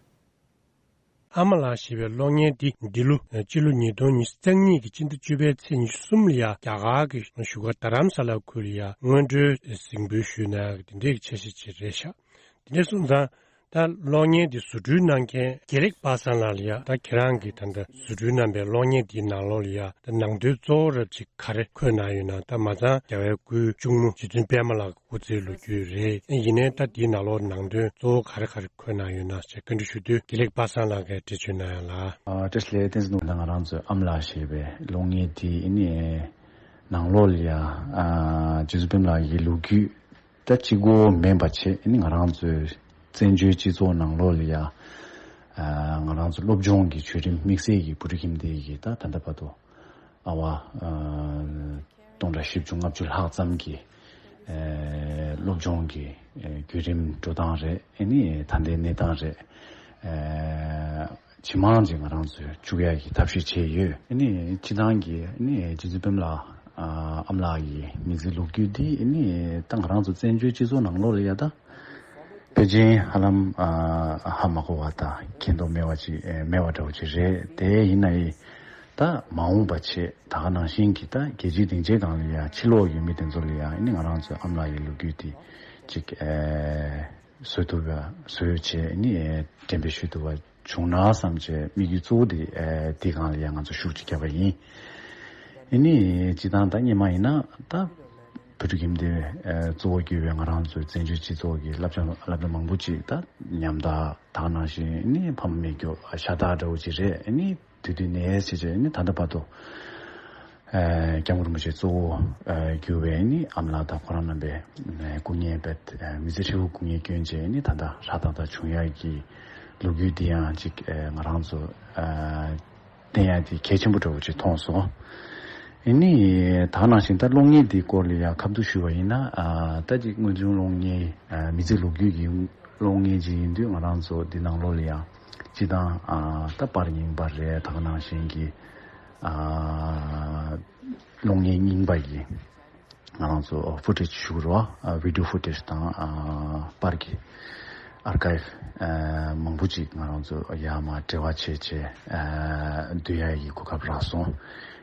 ཨ་མ་ལགས་ཞེས་པའི་གློག་བརྙན་འདི་འདི་ལོ་སྤྱི་ལོ་ཉིས་སྟོང་ཉི་ཤུ་རྩ་གཉིས་ཀྱི་སྤྱི་ཟླ་བཅུ་པའི་ཚེས་ཉི་ཤུ་གསུམ་ལ་ཡང་རྒྱ་གར་གྱི་བཞུགས་སྒར་རྡ་རམ་ས་ལ་ཁུལ་ལ་ཡང་སྔོན་འགྲོའི་གཟིགས་འབུལ་ཞུས་གནང་ཡག་དེ་འདྲའི་འཆར་གཞི་ཅིག་རེད་ཤག་དེ་འདྲ་སོང་ཙང་། ད་གློག་བརྙན་འདི་བཟོ་སྐྲུན་གནང་མཁན་དགེ་ལེགས་པ་སངས་ལགས་ལ་ཡ། ད་ཁྱེད་རང་གིས་ད་ལྟ་བཟོ་སྐྲུན་གནང་པའི་གློག་བརྙན་འདིའི་ནང་ལོགས་ལ་ཡ། ད་ནང་དོན་གཙོ་བོ་རབ་ཅིག་ག་རེ་འཁོད་གནང་ཡོད་ན། ད་མ་ཚང་རྒྱལ་བའི་སྐུའི་གཅུང་མོ་རྗེ་བཙུན་པད་མ་ལགས་ཀྱི་སྐུ་ཚེའི་ལོ་རྒྱུས་རེད། ཡིན་ནའི་ད་འདིའི་ནང་ལོགས་ནང་དོན་གཙོ་བོ་ག་རེ་ག་རེ་འཁོད་གནང་ཡོད་ན་ཞེས་བཀའ་འདྲི་ཞུ་དུས། དགེ་ལེགས་པ་སངས་ལགས་ཀྱིས་འགྲེལ་བརྗོད་གནང་ཡ་ལ། ཨ། བཀྲ་ཤིས་བདེ་ལེགས། བསྟན་འཛིན་ནོར་བུ་ལགས། ང་རང་ཚོའི་ཨ་མ་ལགས་ཞེས་པའི་གློག་བརྙན་དེ་ནི་ནང་ལོགས་ལ་ཡ། ཨ། རྗེ་བཙུན་པད་མ་ལགས་ཀྱི་ལོ་རྒྱུས། ད་གཅིག་པོ་མིན་པ་བྱས་ནི་ང་རང་ཚོའི་བཙན་བྱོལ་སྤྱི་ཚོགས་ནང་ལོགས་ལ་ཡ། ཨ། ང་རང་ཚོ་སློབ་སྦྱོང་གི་བརྒྱུད་རིམ་དམིགས་བསལ་གྱི་བོད་ཕྲུག་ཁྱིམ་སྡེ་གི་ད་ད་ལྟ་བར་དུ་ཨ་བ། ཨ། སྟོང་ཕྲག་བཞི་བཅུ་ལྔ་བཅུ་ལྷག་ཙམ་གྱི། ཨ། སློབ་སྦྱོང་གི། ཨ། བརྒྱུད་རིམ་འགྲོ་སྟངས་རེད། ཨ་ནི་ད་ལྟའི་གནས་སྟངས་རེད། ཨ། ཇེ་མང་ཇེ་ང་རང་ཚོས་བཅུག་ཡག་གི་ཐབས་ཤེས་བྱས་ཡོད། ཨ་ནི་སྤྱིར་བཏང་གི་ཨ་ནི་རྗེ་བཙུན་པད་མ་ལགས། ཨ། ཨ་མ་ལགས་ཀྱི་མི་ཚེའི་ལོ་རྒྱུས་འདི་ཨ་ནི་ད་ང་རང་ཚོ་བཙན་བྱོལ་སྤྱི་ཚོགས་ནང་ལོགས་ལ་ཡ་ད་ཕལ་ཆེར་ཧ་ལམ། ཨ། ཧ་མ་གོ་བ་དང་མཁྱེན་རྟོགས་མེད་པ་ཅིག་ཨེ། མེད་པ་འདྲ་བོ་ཅིག་རེད། དེ་ཡིན་ན་ཡི་ད་མ་འོངས་པ་ཆེད་ད་ག་ནང་བཞིན་གྱི་ད་རྒྱལ་སྤྱིའི་སྡིངས་ཆའི་སྒང་ལ་ཡ་ཕྱི་ལོགས་ཡོད་མི་དེ་ཚོ་ལ་ཡ་ཨ་ནི་ང་རང་ཚོའི་ཨ་མ་ལགས་ཀྱི་ལོ་རྒྱུས་འདི་ཅིག་ཨེ། བཟོ་ཐུབ་པ་བཟོ་བྱས་ནི་འགྲེམས་སྤེལ་ཞུ་ཐུབ་པ་བྱུང་ན་བསམ་བྱས་དམིགས་ཡུལ་གཙོ་བོ་དེ། ཨ། དེ་སྒང་ལ་ཡང་ང་ཚོ་ཤུགས་ཅིག་བརྒྱབ་པ་ཡིན། ཡིན་ནི་སྤྱིར་བཏང་ད་སྔོན་མ་ཡིན་ན་ད་བོད་ཕྲུག་ཁྱིམ་སྡེ། ཨ། གཙོ་བོ་གྱུར་པའི་ང་རང་ཚོའི་བཙན་བྱོལ་སྤྱི་ཚོགས་ཀྱི་བསླབ་བྱ་བསླབ་བྱ་མང་པོ་ཅིག་ད་ཉམ་ཐག་ད་ག་ནང་བཞིན་ནི་ཕ་མ་མེད་རྒྱུ་ཤ་སྟག་འདྲ་བོ་ཅིག་རེད། ནི་དུས་དུས་ནས་བྱས་བྱས་ནི་ད་ལྟ་བར་དུ། ཨ། སྐྱབས་མགོན་རིན་པོ་ཆེ་གཙོ་བོ། ཨ། གྱུར་བའི་ནི་ཨ་མ་ལགས་དང་ཁོ་རང་རྣམ་པའི། ཨ། སྐུ་ངལ་བས། ཨ། མི་ཚེ་ཧྲིལ་པོ་སྐུ་ངལ་བསྐྱོན་བྱས་ནི་ད་ལྟ་ཧྲག་ཐག་ཐག་བྱུང་ཡག་གི་ལོ་རྒྱུས་འདི་ཡང་ཅིག་ཨ། ང་རང་ཚོ། ཨ། བསྟན་ཡག་དེ་གལ་ཆེན་པོ་འདྲ་བོ་ཅིག་མཐོང་སོང་། ཨ་ནི་ད་ག་ནང་བཞིན་ད་གློག་བརྙན་འདིའི་སྐོར་ལ་ཡང་ཁ་བསྡུར་ཞུས་པ་ཡིན་ན། ཨ། ད་ཅིག་དངོས་བྱུང་གློག་བརྙན། ཨ། མི་ཚེའི་ལོ་རྒྱུས་ཀྱི་གློག་བརྙན་ཅིག་ཡིན་དུས་ང་རང་ཚོ་འདི་ནང་ལོགས་ལ་ཡང་སྤྱིར་བཏང་། ཨ། ད་པར་རྙིང་པ་རེད། ད་ག་ནང་བཞིན་གྱི། ཨ། གློག་བརྙན་རྙིང་པ་ཡི་ང་རང་ཚོ་ཕུ་ཊེཇ་ཞུ་རོགས། ཨ། བི་ཌིའོ་ཕུ་ཊེཇ་དང་། ཨ། པར་གྱི་ཨར་ཀའིབ། ཨ། མང་པོ་ཅིག་ང་རང་ཚོ་ཡར་མར་འབྲེལ་བ་བྱས་བྱས། ཨ། བསྡུ་ཡག་གི་གོ་སྐབས་རག་སོང་།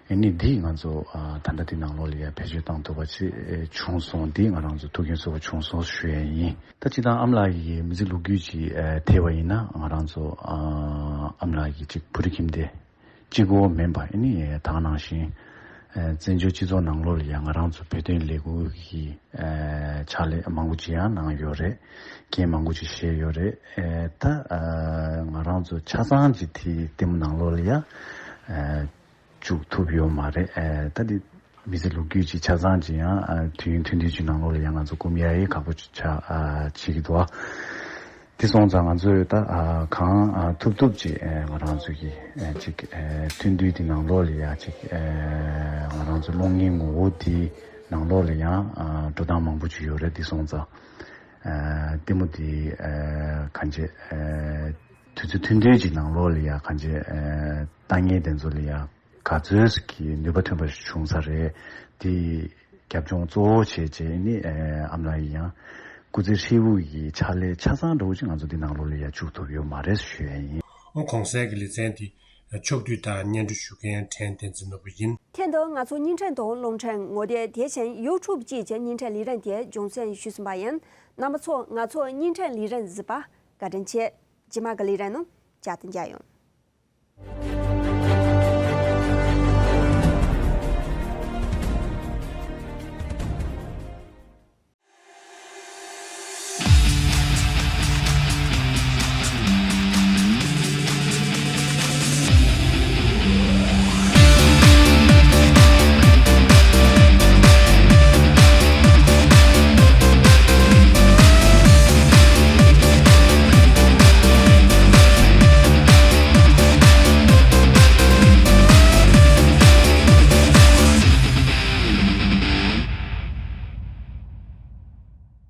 ཨ་ནི་འདི་ང་ཚོ། ཨ། ད་ལྟ་འདི་ནང་ལོགས་ལ་ཡ་བེད་སྤྱོད་བཏང་ཐུབ་པ་ཅིག་བྱུང་སོང་། འདི་ང་རང་ཚོ་ཐུགས་ཕན་གསོས་པ་བྱུང་སོང་ཞུ་ཡ་ཡིན། ད་སྤྱིར་བཏང་ཨ་མ་ལགས་ཀྱི་མི་ཚེ་ལོ་རྒྱུས་ཅིག་ཨ། ཐེ་བ་ཡིན་ན་ང་རང་ཚོ། ཨ། ཨ་མ་ལགས་ཀྱི་ཅིག་བོད་ཕྲུག་ཁྱིམ་སྡེ་གཅིག་པོ་མིན་པ། ཨ་ནི་ད་ག་ནང་བཞིན། ཨ། བཙན་བྱོལ་སྤྱི་ཚོགས་ནང་ལོགས་ལ་ཡང་ང་རང་ཚོ་བོད་དོན་ལས་འགུལ་གྱི། ཨ། ཕྱག་ལས་མང་པོ་ཅིག་ཡང་གནང་ཡོད་རེད། འགན་མང་པོ་ཅིག་བཞེས་ཡོད་རེད། ཨ། ད། ཨ། ང་རང་ཚོ་ཆ་ཚང་ཅིག་དེའི་ལྟད་མོ་ནང་ལོགས་ལ་ཡང་། ཨ། བཅུག་ཐུབ་ཡོད་མ་རེད། ཨ། ད་དེ་མི་ཚེ་ལོ་རྒྱུས་ཅིག་ཆ་ཚང་ཅིག་ཡང་། ཨ། དུས་ཡུན་ཐུང་ཐུང་ཅིག་ནང་ལོགས་ལ་ཡང་ང་ཚོ་སྐུམ་ཡ་ཡི་ཁག་པོ་ཅིག་ཆགས། ཨ། བྱེད་ཀྱི་འདུག། ཨ། དེ་སོང་ཙང་ང་ཚོས་ད། ཨ། གང་། ཨ། ཐུབ་ཐུབ་ཅིག་ཨ། ང་རང་ཚོ་གི། ཨ། ཅིག་ཨ། ཐུང་ཐུང་དེ་ནང་ལོགས་ལ་ཡ་ཅིག་ཨ། ང་རང་ཚོ་གློག་བརྙན་ངོ་བོ་དེ་ནང་ལོགས་ལ་ཡང་། ཨ། འགྲོ་སྟངས་མང་པོ་ཅིག་ཡོད་རེད། དེ་སོང་ཙང་། ཨ། ལྟད་མོ་དེ། ཨ། གང་བྱེད། ཨ། དུས་ཚོད་ཐུང་ཐུང་ཅིག་ནང་ལོགས་ལ་ཡ་གང་བྱེད། ཨ། ལྟ་མཁན་དེ་ཚོ་ལ་ཡ་ག་ཚོད་ཀྱི་ནུས་པ་ཐོན་པ་ཞིག་བྱུང་ས་རེད། དེ་རྒྱབ་ལྗོངས་གཙོ་བོ་བྱས་བྱས་ནི། ཨ། ཨ་མ་ལགས་ཡིན་ཡང་སྐུ་ཚེ་ཧྲིལ་པོ་ཡི་ཕྱག་ལས་ཆ་ཚང་འདྲ་བོ་ཅིག་ང་ཚོ་འདི་ནང་ལོགས་ལ་ཡ་བཅུག་ཐུབ་ཡོད་མ་རེད་ཞུ་ཡ་ཡིན། གོང་གསལ་གྱི་ལེ་ཚན་འདི་ཕྱོགས་བསྡུས་དང་སྙན་སྒྲོན་ཞུ་མཁན་ཕྲན་བསྟན་འཛིན་ནོར་བུ་ཡིན། ཁྱེད་ཚོ་ང་ཚོ་བརྙན་འཕྲིན་དང་རླུང་འཕྲིན་ངོ་དེབ་དེ་བཞིན་ཡུ་ཊུབ་བཅས་ཀྱི་བརྙན་འཕྲིན་ལས་རིམ་དེ་རྒྱང་སྲིང་ཞུས་ཟིན་པ་ཡིན། རྣམ་པ་ཚོ་ང་ཚོ་བརྙན་འཕྲིན་ལས་རིམ་གཟིགས་པར་བཀའ་དྲིན་ཆེ། རྗེས་མ་གི་ལས་རིམ་ནང་བསྐྱར་དུ་མཇལ་ཡོང་།